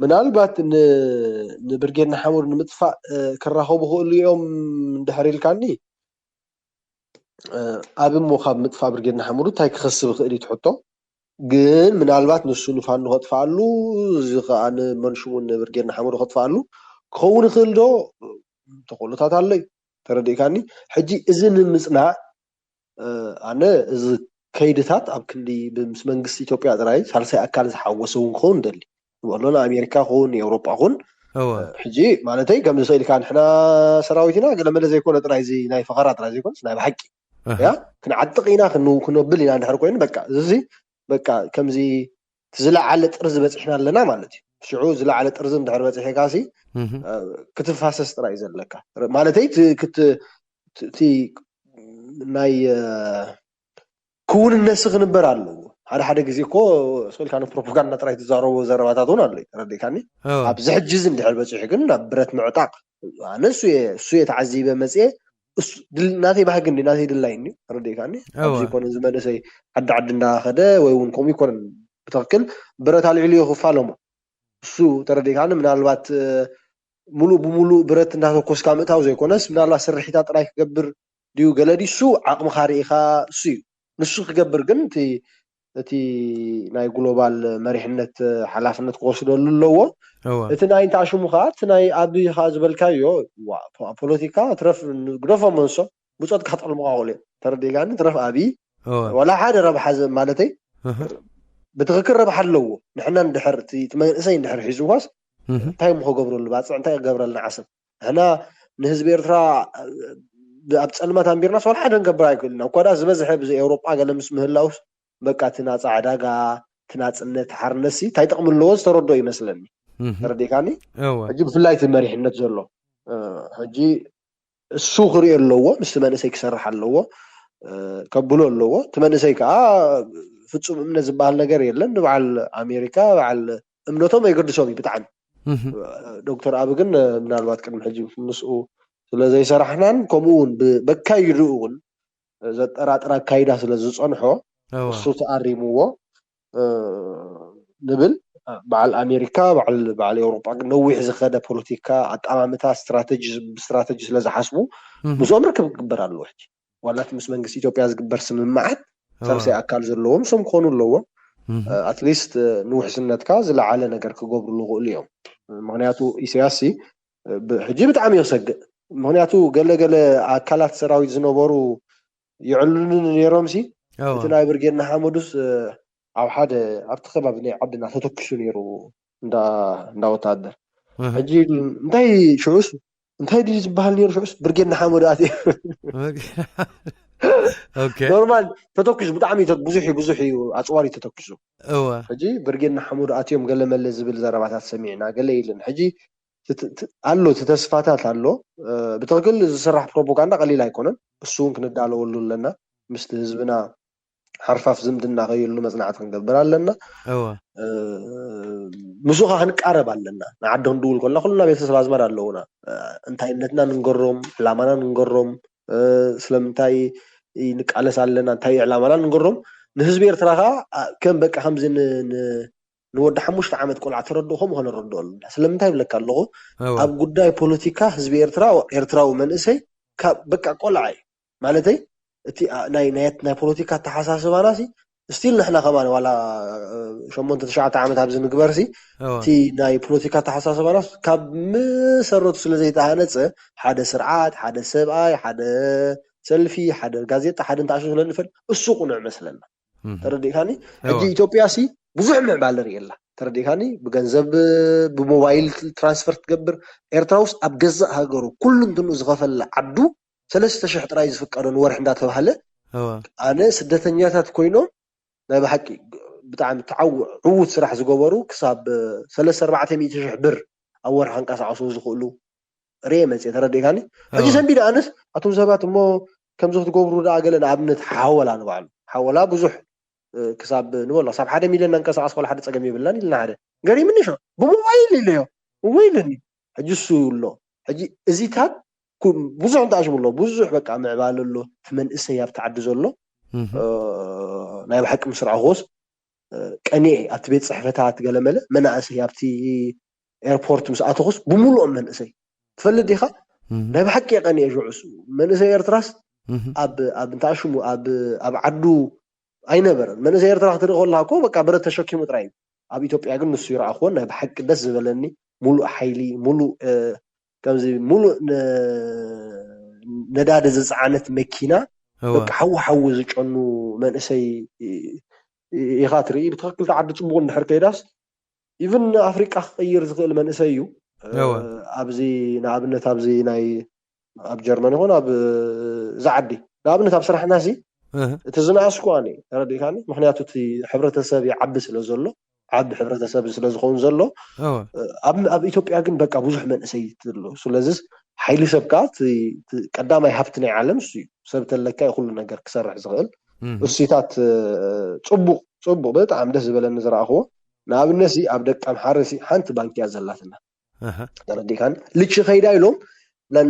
ምናልባት ንብርጌድ ንሓመዱ ንምጥፋእ ክራኸቡ ክእሉ እዮም እንድሕር ኢልካኒ ኣብ እሞ ካብ ምጥፋእ ብርጌድ ንሓመዱ እንታይ ክኸስብ ይኽእል እዩ ትሕቶ። ግን ምናልባት ንሱ ንፋኖ ከጥፍኣሉ እዚ ከዓ ንመንሽሙ ንብርጌድ ንሓመዱ ከጥፍኣሉ ክኸውን ይኽእል ዶ? ተኽእሎታት ኣሎ እዩ። ተረዲእካኒ? ሕጂ እዚ ንምፅናዕ ኣነ እዚ ከይድታት ኣብ ክንዲ ምስ መንግስቲ ኢትዮጵያ ጥራይ ሳልሳይ ኣካል ዝሓወሰ እውን ክኸውን ደሊ ንበሎ ንኣሜሪካ ኹን ንኤውሮጳ ኹን ሕጂ ማለተይ ከም ዝስእል ኢልካ ንሕና ሰራዊት ኢና ገለመለ ዘይኮነ ጥራይ እዚ ናይ ፈኸራ ጥራይ ዘይኮነስ ናይ ብሓቂ ያ ክንዓጥቕ ኢና ክነብል ኢና እንድሕር ኮይኑ በቃ እዚ በቃ ከምዚ ዝለዓለ ጥርዚ በፂሕና ኣለና ማለት እዩ። ሽዑ ዝለዓለ ጥርዚ እንድሕር በፂሕካ ሲ ክትፋሰስ ጥራይ እዩ ዘለካ ማለተይ እቲ ናይ ክውንነሲ ክንበር ኣለዎ። ሓደ ሓደ ግዜ እኮ ስልካ ንፕሮፓጋንዳ ጥራይ ትዛረቦ ዘረባታት እውን ኣሎ ተረዲእካኒ። ኣብዚ ሕጂ እዚ እንድሕር በፂሑ ግን ናብ ብረት ምዕጣቕ ኣነ እሱ እየ ተዓዚበ መፅየ ናተይ ባህጊ እንዲ ናተይ ድላይ እንዲ ተረዲእካኒ። ኣብዚ ኮነ እዚ መንእሰይ ዓዲ ዓዲ እንዳኸደ ወይ እውን ከምኡ ይኮነን ብትክክል ብረት ኣልዒሉ እዩ ክፋለሞ እሱ ተረዲእካኒ። ምናልባት ሙሉእ ብሙሉእ ብረት እንዳተኮስካ ምእታው ዘይኮነስ ምናልባት ስርሒታት ጥራይ ክገብር ድዩ ገለ ድዩ እሱ ዓቕምኻ ርኢኻ እሱ እዩ ንሱ ክገብር ግን እቲ እቲ ናይ ግሎባል መሪሕነት ሓላፍነት ክወስደሉ ኣለዎ። እቲ ናይ እንታይ ሽሙ ከዓ እቲ ናይ ኣብይ ከዓ ዝበልካዮ ፖለቲካ ትረፍ ግደፎ መንሶ ብፆትካ ክጠልሙካ ክእሉ እዮም። ተረዲእካኒ? ትረፍ ኣብይ ዋላ ሓደ ረብሓ ማለተይ ብትክክል ረብሓ ኣለዎ። ንሕና እንድሕር እቲ መንእሰይ እንድሕር ሒዝዋስ እንታይ ሞ ክገብረሉ ባፅዕ እንታይ ክገብረልና ዓሰብ ንሕና ንህዝቢ ኤርትራ ኣብ ፀልማት ኣንቢርናስ ዋላ ሓደ ንገብር ኣይክእልና። እኳ ዳ ዝበዝሐ ብዚ ኤውሮጳ ገለ ምስ ምህላውስ በቃ እቲ ናፃ ዕዳጋ እቲ ናፅነት ሓርነትሲ እንታይ ጥቕሚ ኣለዎ ዝተረድኦ ይመስለኒ። ተረዲእካኒ? ሕጂ ብፍላይ እቲ መሪሕነት ዘሎ ሕጂ እሱ ክሪኦ ኣለዎ፣ ምስቲ መንእሰይ ክሰርሕ ኣለዎ፣ ከብሎ ኣለዎ። እቲ መንእሰይ ከዓ ፍፁም እምነት ዝበሃል ነገር የለን። ንበዓል ኣሜሪካ በዓል እምነቶም ኣይገድሶም እዩ ብጣዕሚ። ዶክተር ኣብ ግን ምናልባት ቅድሚ ሕጂ ምስኡ ስለዘይሰራሕናን ከምኡ እውን ብካይድኡ እውን ዘጠራጥር ኣካይዳ ስለዝፀንሖ እሱ ተኣሪምዎ ንብል። በዓል ኣሜሪካ በዓል ኤውሮጳ ግን ነዊሕ ዝኸደ ፖለቲካ ኣጠማምታ ስትራተጂ ብስትራተጂ ስለዝሓስቡ ምስኦም ርክብ ክግበር ኣለዎ። ሕጂ ዋላ እቲ ምስ መንግስቲ ኢትዮጵያ ዝግበር ስምምዓት ሳልሳይ ኣካል ዘለዎ ምስኦም ክኾኑ ኣለዎም። ኣትሊስት ንውሕስነትካ ዝለዓለ ነገር ክገብሩ ዝኽእሉ እዮም። ምክንያቱ ኢሳያስ ሕጂ ብጣዕሚ የሰግእ። ምክንያቱ ገለገለ ኣካላት ሰራዊት ዝነበሩ ይዕልሉኒ ነይሮም ሲ እቲ ናይ ብርጌድ ንሓመዱስ ኣብ ሓደ ኣብቲ ከባቢ ናይ ዓድና ተተኪሱ ነይሩ እንዳ ወታደር። ሕጂ እንታይ ሽዑስ እንታይ ድዩ ዝበሃል ነይሩ ሽዑስ ብርጌድ ንሓመዱ ኣትዩ ኖርማል ተተኪሱ ብጣዕሚ ብዙሕ ብዙሕ እዩ ኣፅዋር እዩ ተተኪሱ። ሕጂ ብርጌድ ንሓመዱ ኣትዮም ገለ መለ ዝብል ዘረባታት ሰሚዕና ገለ ኢልን ሕጂ ኣሎ እቲ ተስፋታት ኣሎ። ብትክክል ዝስራሕ ፕሮፓጋንዳ ቀሊል ኣይኮነን። እሱ እውን ክንዳለወሉ ኣለና። ምስቲ ህዝብና ሓርፋፍ ዝምድና ከይሉ መፅናዕቲ ክንገብር ኣለና። ምስኡ ከዓ ክንቃረብ ኣለና። ንዓዲ ክንድውል ከለና ኩልና ቤተሰብ ኣዝማድ ኣለውና። እንታይነትና ንንገሮም፣ ዕላማና ንንገሮም፣ ስለምንታይ ንቃለስ ኣለና፣ እንታይ ዕላማና ንንገሮም። ንህዝቢ ኤርትራ ከዓ ከም በቃ ከምዚ ንወዲ ሓሙሽተ ዓመት ቆልዓ ተረድኦ ከምኡ ከነረድኦ ኣለና። ስለምንታይ ይብለካ ኣለኹ ኣብ ጉዳይ ፖለቲካ ህዝቢ ኤርትራ ኤርትራዊ መንእሰይ ካብ በቃ ቆልዓ እዩ ማለተይ እቲ ናይ ናይ ናይ ፖለቲካ ኣተሓሳስባና ሲ ስቲል ንሕና ከማን ዋላ ሸሞንተ ትሽዓተ ዓመት ኣብዚ ንግበር ሲ እቲ ናይ ፖለቲካ ኣተሓሳስባና ካብ መሰረቱ ስለ ዘይተሃነፀ ሓደ ስርዓት ሓደ ሰብኣይ ሓደ ሰልፊ ሓደ ጋዜጣ ሓደ እንተኣሸ ስለ ንፈል እሱ ቁኑዕ መስለና ተረዲእካኒ ሕጂ ኢትዮጵያ ሲ ብዙሕ ምዕባለ ርእየላ ተረዲእካኒ ብገንዘብ ብሞባይል ትራንስፈር ትገብር ኤርትራ ውስጥ ኣብ ገዛእ ሃገሩ ኩሉ እንትኑ ዝኸፈለ ዓዱ ሰለስተ ሽሕ ጥራይ ዝፍቀዶ ንወርሒ እንዳተባሃለ ኣነ ስደተኛታት ኮይኖም ናይ ብሓቂ ብጣዕሚ ተዓው ዕዉት ስራሕ ዝገበሩ ክሳብ ሰለስተ ኣርባዕተ ሚእቲ ሽሕ ብር ኣብ ወርሒ ከንቀሳቀሱ ዝኽእሉ ርየ መፅየ ተረዲእካኒ ሕጂ ሰንቢደ ኣነስ ኣቶም ሰባት እሞ ከምዚ ክትገብሩ ደኣ ገለ ንኣብነት ሓወላ ንባዕሉ ሓወላ ብዙሕ ክሳብ ንበሎ ክሳብ ሓደ ሚልዮን ናንቀሳቀስ ከሎ ሓደ ፀገም የብልናን ኢልና ሓደ ገሪምኒ ሸ ብሞባይል ኢለዮ እወ ኢለኒ ሕጂ እሱ ኣሎ ሕጂ እዚታት ብዙሕ እንታይ ሽሙ ኣሎ ብዙሕ በቃ ምዕባለ ኣሎ እቲ መንእሰይ ኣብቲ ዓዲ ዘሎ ናይ ብሓቂ ምስ ረኣኽዎስ ቀኒኤ ኣብቲ ቤት ፅሕፈታት ገለመለ መናእሰይ ኣብቲ ኤርፖርት ምስ ኣተኹስ ብምሉኦም መንእሰይ ትፈልጥ ዲኻ ናይ ብሓቂ የቀኒኤ ሽዑስ መንእሰይ ኤርትራስ ኣብ ኣብ እንታይ ሽሙ ኣብ ኣብ ዓዱ ኣይነበረን መንእሰይ ኤርትራ ክትርኢ ከለካ እኮ በቃ ብረት ተሸኪሙ ጥራይ እዩ ኣብ ኢትዮጵያ ግን ንሱ ይረኣኽዎን ናይ ብሓቂ ደስ ዝበለኒ ሙሉእ ሓይሊ ሙሉእ ከምዚ ሙሉእ ነዳዲ ዝፀዓነት መኪና በቃ ሓዊ ሓዊ ዝጨኑ መንእሰይ ኢኻ ትርኢ ብትክክል ዓዲ ፅቡቅ እንድሕር ከይዳስ ኢቭን ኣፍሪቃ ክቅይር ዝክእል መንእሰይ እዩ ኣብዚ ንኣብነት ኣብዚ ናይ ኣብ ጀርመን ይኹን ኣብ ዝዓዲ ንኣብነት ኣብ ስራሕና ሲ እቲ ዝነኣስኩ ኣነ ተረዲእካኒ ምክንያቱ እቲ ሕብረተሰብ ይዓቢ ስለ ዘሎ ዓቢ ሕብረተሰብ ስለ ዝኸውን ዘሎ ኣብ ኢትዮጵያ ግን በቃ ብዙሕ መንእሰይ ኣሎ ስለዚስ ሓይሊ ሰብ ከዓ ቀዳማይ ሃብቲ ናይ ዓለም እሱ እዩ ሰብ ተለካ ኩሉ ነገር ክሰርሕ ዝኽእል እሱታት ፅቡቅ ፅቡቅ ብጣዕሚ ደስ ዝበለኒ ዝረኣኽዎ ንኣብነት ኣብ ደቂ ኣምሓረ ሓንቲ ባንኪ እያ ዘላትና ተረዲእካኒ ልቺ ከይዳ ኢሎም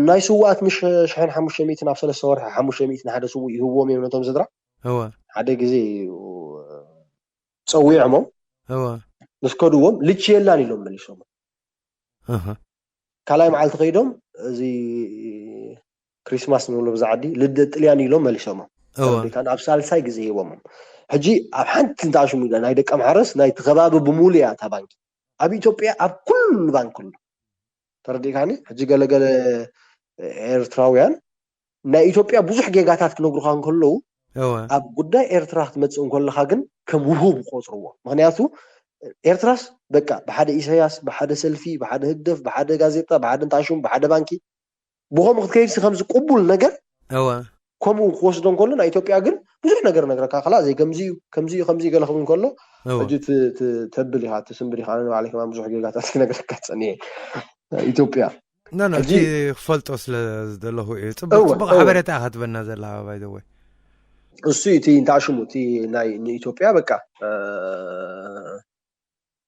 ናይ ስዋኣት ምሽ ሽሕን ሓሙሽተ ሚእትን ኣብ ሰለስተ ወርሒ ሓሙሽተ ሚእቲ ንሓደ ስውእ ይህብዎም እዮም ነቶም ስድራ ሓደ ግዜ እዩ ጸዊዖሞም ምስ ከድዎም ልቺ የላን ኢሎም መሊሶም ካልኣይ መዓልቲ ከይዶም እዚ ክሪስማስ ንብሎ ብዛ ዓዲ ልደት ጥልያን ኢሎም መሊሶሞም ኣብ ሳልሳይ ግዜ ሂቦሞም ሕጂ ኣብ ሓንቲ እንተኣሽሙ ናይ ደቂ ኣምሓረስ ናይ ከባቢ ብሙሉ እያ እታ ባንኪ ኣብ ኢትዮጵያ ኣብ ኩሉ ባንክ ኣሎ ተረዲእካኒ ሕጂ ገለገለ ኤርትራውያን ናይ ኢትዮጵያ ብዙሕ ጌጋታት ክነግሩካ እንከለዉ ኣብ ጉዳይ ኤርትራ ክትመፅእ እንከለካ ግን ከም ውሁብ ቆፅርዎ ምክንያቱ ኤርትራስ በቃ ብሓደ ኢሳያስ ብሓደ ሰልፊ ብሓደ ህግደፍ ብሓደ ጋዜጣ ብሓደ እንታሹም ብሓደ ባንኪ ብኸም ክትከይድሲ ከምዚ ቅቡል ነገር ከምኡ ክወስዶ እንከሎ፣ ናይ ኢትዮጵያ ግን ብዙሕ ነገር ነግረካ። ከላ ዘይ ከምዚ እዩ፣ ከምዚ እዩ፣ ከምዚ እዩ ገለ ክብል እንከሎ፣ እወ። ሕጂ ት- ት- ተብል ኢኻ፣ ትስንብድ ኢኻ። ኣነ ባዕለይ ከማን ብዙሕ ጌጋታት ክነግረካ ጸኒሐ። ኢትዮጵያ ኖ ኖ፣ ሕጂ እቲ ክፈልጦ ስለ ዝደለኹ እዩ። ጽቡቅ እወ፣ ጽቡቅ እወ። ሓበሬታ ኢኻ ትበና ዘለኻ፣ ባይ ዘ ወይ። እሱ እቲ እንታይ ሽሙ፣ እቲ ናይ ንኢትዮጵያ በቃ፣ እ፣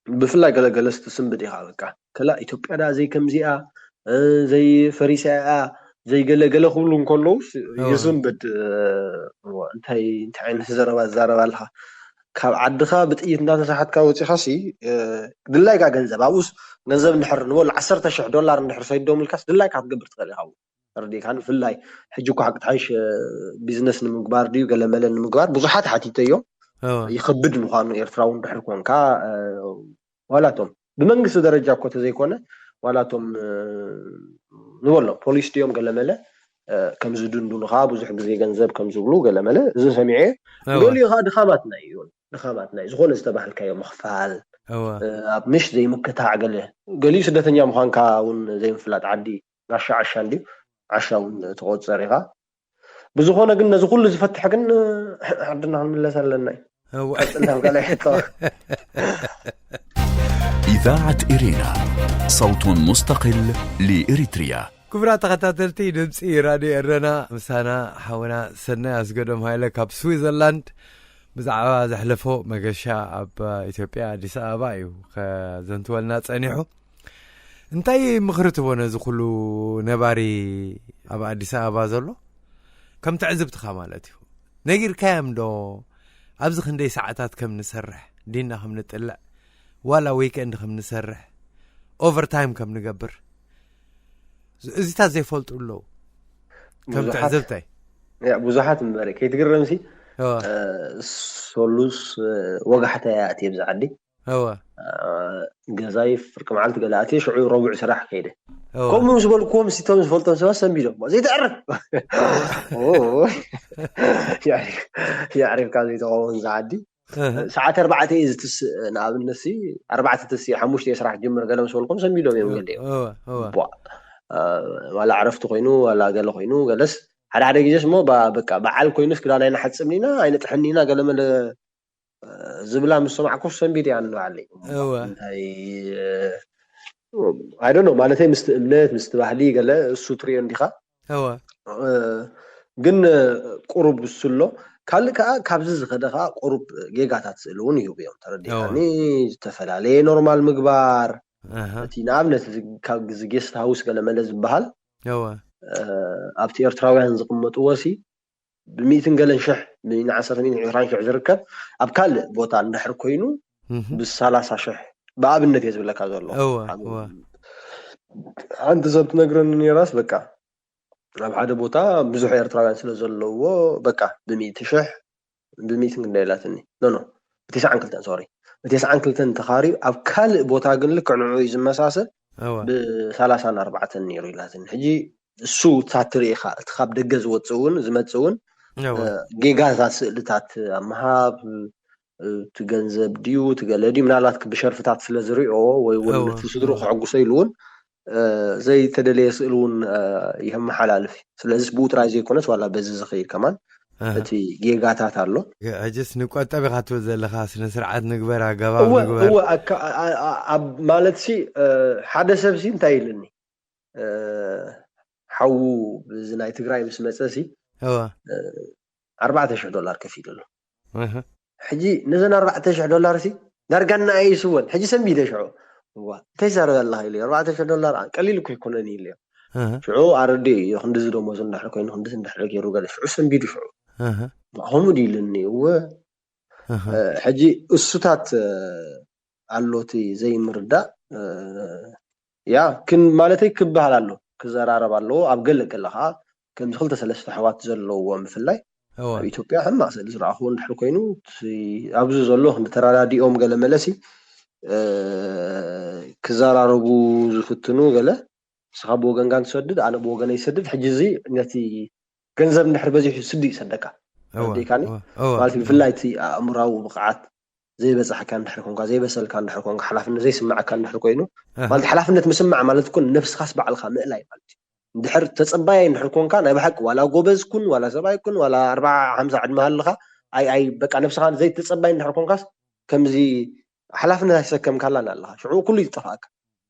ብፍላይ ገለ ገለስ ትስንብድ ኢኻ። በቃ፣ ከላ ኢትዮጵያ ዳ ዘይ ከምዚኣ፣ እ፣ ዘይ ፈሪሳ እያ፣ ዘይ ገለ ገለ ክብሉ እንከለውስ እወ። ይስንብድ። እ፣ እወ፣ እንታይ እንታይ ዓይነት ዘረባ ትዛረብ ኣለኻ? ካብ ዓድኻ ብጥይት እንዳተሳሓትካ ወጺኻሲ፣ እ፣ ድላይካ ገንዘብ፣ ኣብኡስ ገንዘብ እንድሕር ንበሉ ዓሰርተ ሽሕ ዶላር እንድሕር ሰይዶምልካስ ድላይካ ክትገብር ትኽእል ኢኻ። ተረዲእካኒ? ብፍላይ ሕጂ እኮ ሓቂ ትሓይሽ፣ እ፣ ቢዝነስ ንምግባር ድዩ ገለ መለ ንምግባር ብዙሓት ሓቲተዮ። እወ። ይኸብድ ምዃኑ፣ ኤርትራዊ እንድሕር ኮንካ፣ እ፣ ዋላቶም ብመንግስቲ ደረጃ እኮ ተዘይኮነ፣ ዋላቶም፣ እ፣ ንበሎ ፖሊስ ድዮም ገለ መለ፣ እ፣ ከም ዝድንዱኑኻ ብዙሕ ግዜ ገንዘብ ከም ዝብሉ ገለ መለ እዚ ሰሚዐ። እወ። ገሊኡ ኸዓ ድኻማትና እዩ፣ ድኻማትና እዩ። ዝኾነ ዝተባህልካዮ ምኽፋል፣ እወ። እ፣ ኣብ ምሽ ዘይምክታዕ ገለ፣ ገሊኡ ስደተኛ ምዃንካ እውን ዘይምፍላጥ፣ ዓዲ ጋሻ ዓሻ እንድዩ፣ ዓሻ እውን ትቆጽር ኢኻ። ብዝኾነ ግን ነዚ ኩሉ ዝፈትሕ ግን ዓድና ክንምለስ ኣለና እዩ። እወ። ቀጽልና ኣብ ካልኣይ ሕቶ። إذاعة إرينا، صوت مستقل لإريتريا. ክቡራት ተኸታተልቲ ድምፂ ራድዮ ኤረና፣ ምሳና ሓውና ሰናይ ኣስገዶም ሃይለ ካብ ስዊዘርላንድ ብዛዕባ ዘሕለፎ መገሻ ኣብ ኢትዮጵያ ኣዲስ ኣበባ እዩ ከዘንትወልና ጸኒሑ። እንታይ ምኽሪ ትቦ ነዚ ኩሉ ነባሪ ኣብ ኣዲስ ኣበባ ዘሎ? ከም ትዕዝብትኻ ማለት እዩ። ነጊርካዮም ዶ ኣብዚ ክንደይ ሰዓታት ከም ንሰርሕ፣ ዲና ከም ንጥልዕ፣ ዋላ ዊክኤንድ ከም ንሰርሕ፣ ኦቨርታይም ከም ንገብር? እዚታት ዘይፈልጡ ኣለዉ። ከም ብዙሓት ትዕዝብተይ። ያ፣ ብዙሓት እምበረ ከይትግረምሲ፣ እወ። እ፣ ሶሉስ፣ እ፣ ወጋሕታ እያ ኣትየ ብዛ ዓዲ። እወ። እ፣ ገዛይ ፍርቂ መዓልቲ ገለ ኣትየ፣ ሽዑ ረቡዕ ስራሕ ከይደ። እወ። ከምኡ ምስ በልኩዎም፣ ሲቶም ዝፈልጦም ሰባት ሰንቢዶም። ዘይተዕርፍ! ኦ፣ የዕሪፍ-፣ የዕሪፍካ ዘይትኸውን እዛ ዓዲ። እህ። ሰዓት ኣርባዕተ እዩ ዝትስእ፣ ንኣብነት ሲ፣ ኣርባዕተ ትስእ፣ ሓሙሽተ ስራሕ ጅምር ገለ ምስ በልኩም ሰንቢዶም እዮም ገሊኦም። እወ፣ እወ። ቧ። እ፣ ዋላ ዕረፍቲ ኮይኑ፣ ዋላ ገለ ኮይኑ፣ ገለስ ሓደ ሓደ ግዜስ እሞ ባ-፣ በቃ በዓል ኮይኑስ ክዳን ኣይንሓጽብን ኢና፣ ኣይነጥሕን ኢና፣ ገለ መለ፣ እ፣ ዝብላ ምስ ሰማዕኩስ ሰንቢደ እያ ንባዕለይ። እወ። እንታይ፣ እ፣ I don't know፣ ማለተይ ምስቲ እምነት፣ ምስቲ ባህሊ ገለ እሱ ትሪኦ እንዲኻ። እወ። እ፣ ግን፣ እ፣ ቁሩብ እሱ ኣሎ። ካልእ ከኣ ካብዚ ዝኸደ ከኣ ቁሩብ ጌጋታት ስእሊ እውን ይህቡ እዮም። ተረዲእካኒ? እወ። ዝተፈላለየ ኖርማል ምግባር። ኣሃ። እቲ ንኣብነት እዚ ካብ እዚ ጌስት ሃውስ ገለ መለ ዝበሃል፣ እወ። እ፣ ኣብቲ ኤርትራውያን ዝቕመጥዎ ሲ ብሚእትን ገለን ሽሕ፣ ብዓሰርተ ሚእትን ዕስራን ሽሕ ዝርከብ፣ ኣብ ካልእ ቦታ እንድሕር ኮይኑ እህ። ብሰላሳ ሽሕ፣ ብኣብነት እየ ዝብለካ ዘሎ። እወ፣ ኣብ እወ። ሓንቲ ሰብ ትነግረኒ ነይራስ፣ በቃ፣ ኣብ ሓደ ቦታ ብዙሕ ኤርትራውያን ስለ ዘለውዎ፣ በቃ፣ ብሚእቲ ሽሕ፣ ብሚእትን ክንደይ ኢላትኒ? ኖ፣ ኖ፣ ብተስዓን ክልተን፣ ሶሪ፣ ብተስዓን ክልተን ተኻርዩ፣ ኣብ ካልእ ቦታ ግን ልክዕ ንዕኡ እዩ ዝመሳሰል፣ እወ። ብሰላሳን ኣርባዕተን ነይሩ ኢላትኒ። ሕጂ እሱ እታ ትርኢ ኢኻ፣ እቲ ካብ ደገ ዝወጽእ እውን፣ ዝመጽእ እውን፣ እወ። እ፣ ጌጋታት ስእልታት ኣብ ምሃብ፣ እ፣ እቲ ገንዘብ ድዩ፣ እቲ ገለ ድዩ፣ ምናልባት ብሸርፍታት ስለ ዝሪኦ ወይ እውን እወ፣ ነቲ ስድሩ እወ። ከሐጉሶ ኢሉ እውን፣ እ፣ ዘይተደለየ ስእሊ እውን፣ እ፣ የመሓላልፍ እዩ። ስለዚስ ብኡ ጥራይ ዘይኮነስ ዋላ በዚ ዝኸይድ ከማን ኣሃ። እቲ ጌጋታት ኣሎ። ሕጅስ ንቆጠብ ኢኻ ትብል ዘለኻ፣ ስነ ስርዓት ንግበር፣ ኣገባብ እወ፣ ንግበር። እወ፣ ኣካ-፣ ኣ-፣ ኣ-፣ ኣ-፣ ኣብ ማለት ሲ፣ እ፣ ሓደ ሰብ ሲ እንታይ ኢልኒ? እ፣ ሓዉ ብዚ ናይ ትግራይ ምስ መጸ ሲ፣ እወ። እ፣ ኣርባዕተ ሽሕ ዶላር ከፊሉ ኣሎ። እህ። ሕጂ ነዘን ኣርባዕተ ሽሕ ዶላር ሲ ዳርጋ እናኣየስወን። ሕጂ ሰንቢደ ሽዑ። እዋ፣ እንታይ ትዛረብ ኣለኻ ኢሉ። ኣርባዕተ ሽሕ ዶላር፣ ኣ፣ ቀሊል እኮ ኣይኮነን ኢሉ። እህ። ሽዑ ኣረዲኡ እዩ፣ ክንድዚ ደሞዝ እንድሕር ኮይኑ፣ ክንድዚ እንድሕር ገይሩ ገለ። ሽዑ ሰንቢዱ ሽዑ። እህ። ከምኡ ድዩ ኢሉኒ። እወ። እህ። እ፣ ሕጂ እሱታት፣ እ፣ ኣሎ እቲ ዘይምርዳእ፣ እ፣ ያ፣ ክን-፣ ማለተይ ክበሃል ኣሎ፣ ክዘራረብ ኣለዎ። ኣብ ገለ ገለ ኸዓ ከምዚ ክልተ ሰለስተ ኣሕዋት ዘለውዎ ምፍላይ እወ። ኣብ ኢትዮጵያ ሕማቕ ስእሊ ዝረኣኹዎ እንድሕር ኮይኑ፣ እቲ ኣብዚ ዘሎ ክንዲ ተረዳዲኦም ገለ መለሲ፣ እ፣ ክዘራረቡ ዝፍትኑ ገለ፣ ንስኻ ብወገንካ ትሰድድ፣ ኣነ ብወገነይ ይሰድድ። ሕጂ እዚ ነቲ ገንዘብ እንድሕር በዚሑ ስዲ ይሰደካ። እወ፣ ተረዲእካኒ? እወ፣ እወ፣ ማለት እወ። ብፍላይ እቲ ኣእምራዊ ብቕዓት ዘይበጻሕካ እንድሕር ኮንካ፣ ዘይበሰልካ እንድሕር ኮንካ፣ ሓላፍነት ዘይስምዓካ እንድሕር ኮይኑ፣ ኣሃ። ማለት ሓላፍነት ምስማዕ ማለት እኮ ነብስኻስ ባዕልኻ ምእላይ ማለት እዩ። ድሕር ተጸባይ እንድሕር ኮንካ ናይ ብሓቂ ዋላ ጎበዝ ኩን ዋላ ሰብኣይ ኩን ዋላ ኣርባዓ ሓምሳ ዕድመ ሃልኻ ኣይ ኣይ በቃ ነብስኻ ዘይተጸባይ እንድሕር ኮንካስ ከምዚ ሓላፍነት ኣይሰከምካላን ኣለኻ ሽዑ ኩሉ ይጠፋእካ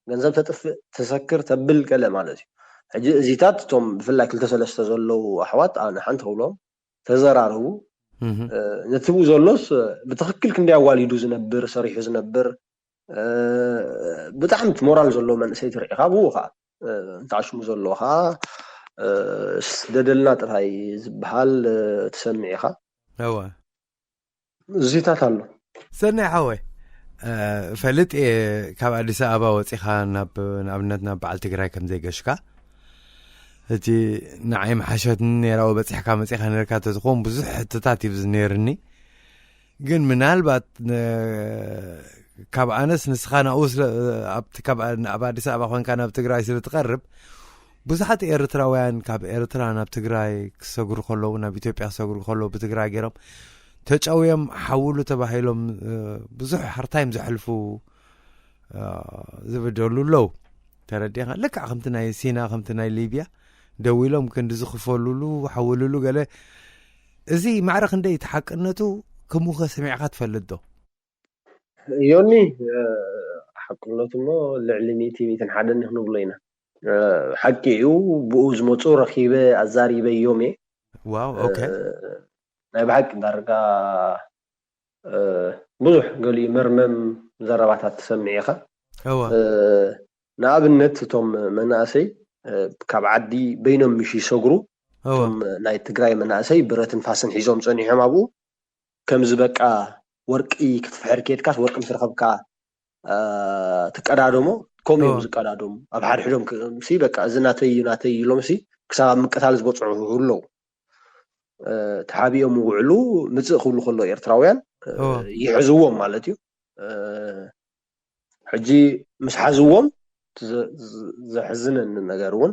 ገንዘብ ተጥፍእ ተሰክር ተብል ገለ ማለት እዩ ሕጂ እዚታት እቶም ብፍላይ ክልተ ሰለስተ ዘለዉ ኣሕዋት ኣነ ሓንቲ ክብሎም ተዘራረቡ ነቲ ብኡ ዘሎስ ብትኽክል ክንደይ ኣዋሊዱ ዝነብር ሰሪሑ ዝነብር ብጣዕሚ ሞራል ዘለዎ መንእሰይ ትርኢ ካብ ብኡ ከዓ እንተኣሽሙ ዘለዎ ከዓ ስደደልና ጥራይ ዝበሃል ትሰምዕ ኢኻ እወ እዚታት ኣሎ ሰናይ ሓወይ ፈልጥ እየ ካብ ኣዲስ ኣበባ ወፂኻ ናብ ንኣብነት ናብ በዓል ትግራይ ከም ዘይገሽካ እቲ ንዓይ መሓሸትኒ ነራዊ በፂሕካ መፂኻ ነርካ ተዝኸውን ብዙሕ ሕትታት እዩ ነርኒ ግን ምናልባት ካብ ኣነስ ንስኻ ናብኡ ኣብቲ ኣብ ኣዲስ ኣበባ ኮንካ ናብ ትግራይ ስለ ትቐርብ ብዙሓት ኤርትራውያን ካብ ኤርትራ ናብ ትግራይ ክሰግሩ ከለዉ ናብ ኢትዮጵያ ክሰግሩ ከለዉ ብትግራይ ገይሮም ተጨውዮም ሓውሉ ተባሂሎም ብዙሕ ሃርታይም ዘሕልፉ ዝብደሉ ኣለዉ ተረዲኻ ልክዕ ከምቲ ናይ ሲና ከምቲ ናይ ሊብያ ደው ኢሎም ክንዲ ዝኽፈሉሉ ሓውሉሉ ገለ እዚ ማዕረ ክንደይ እቲ ሓቅነቱ ክምኸ ሰሚዕካ ትፈልጥ ዶ ዮኒ ሓቅነቱ ሞ ልዕሊ ሚእቲ ሚእትን ሓደን ክንብሎ ኢና ሓቂ እዩ ብኡ ዝመፁ ረኪበ ኣዛሪበ እዮም እየ ዋው ኦኬ ናይ ብሓቂ ዳርጋ ብዙሕ ገሊኡ መርመም ዘረባታት ትሰምዕ ኢኻ እወ ንኣብነት እቶም መናእሰይ ካብ ዓዲ በይኖም ምሽ ይሰግሩ እወ እቶም ናይ ትግራይ መናእሰይ ብረትን ፋስን ሒዞም ፀኒሖም ኣብኡ ከምዚ በቃ ወርቂ ክትፍሕር ከድካስ ወርቂ ምስ ረኸብካ ትቀዳደሞ ከምኡ እዮም ዝቀዳደሙ ኣብ ሓድሕዶም ሲ በቃ እዚ ናተይ እዩ ናተይ እዩ ኢሎም ሲ ክሳብ ኣብ ምቅታል ዝበፅሑ ኣለዉ ተሓቢኦም ውዕሉ ምፅእ ክብሉ ከሎ ኤርትራውያን ይሕዝዎም ማለት እዩ ሕጂ ምስ ሓዝዎም ዘሕዝነኒ ነገር እውን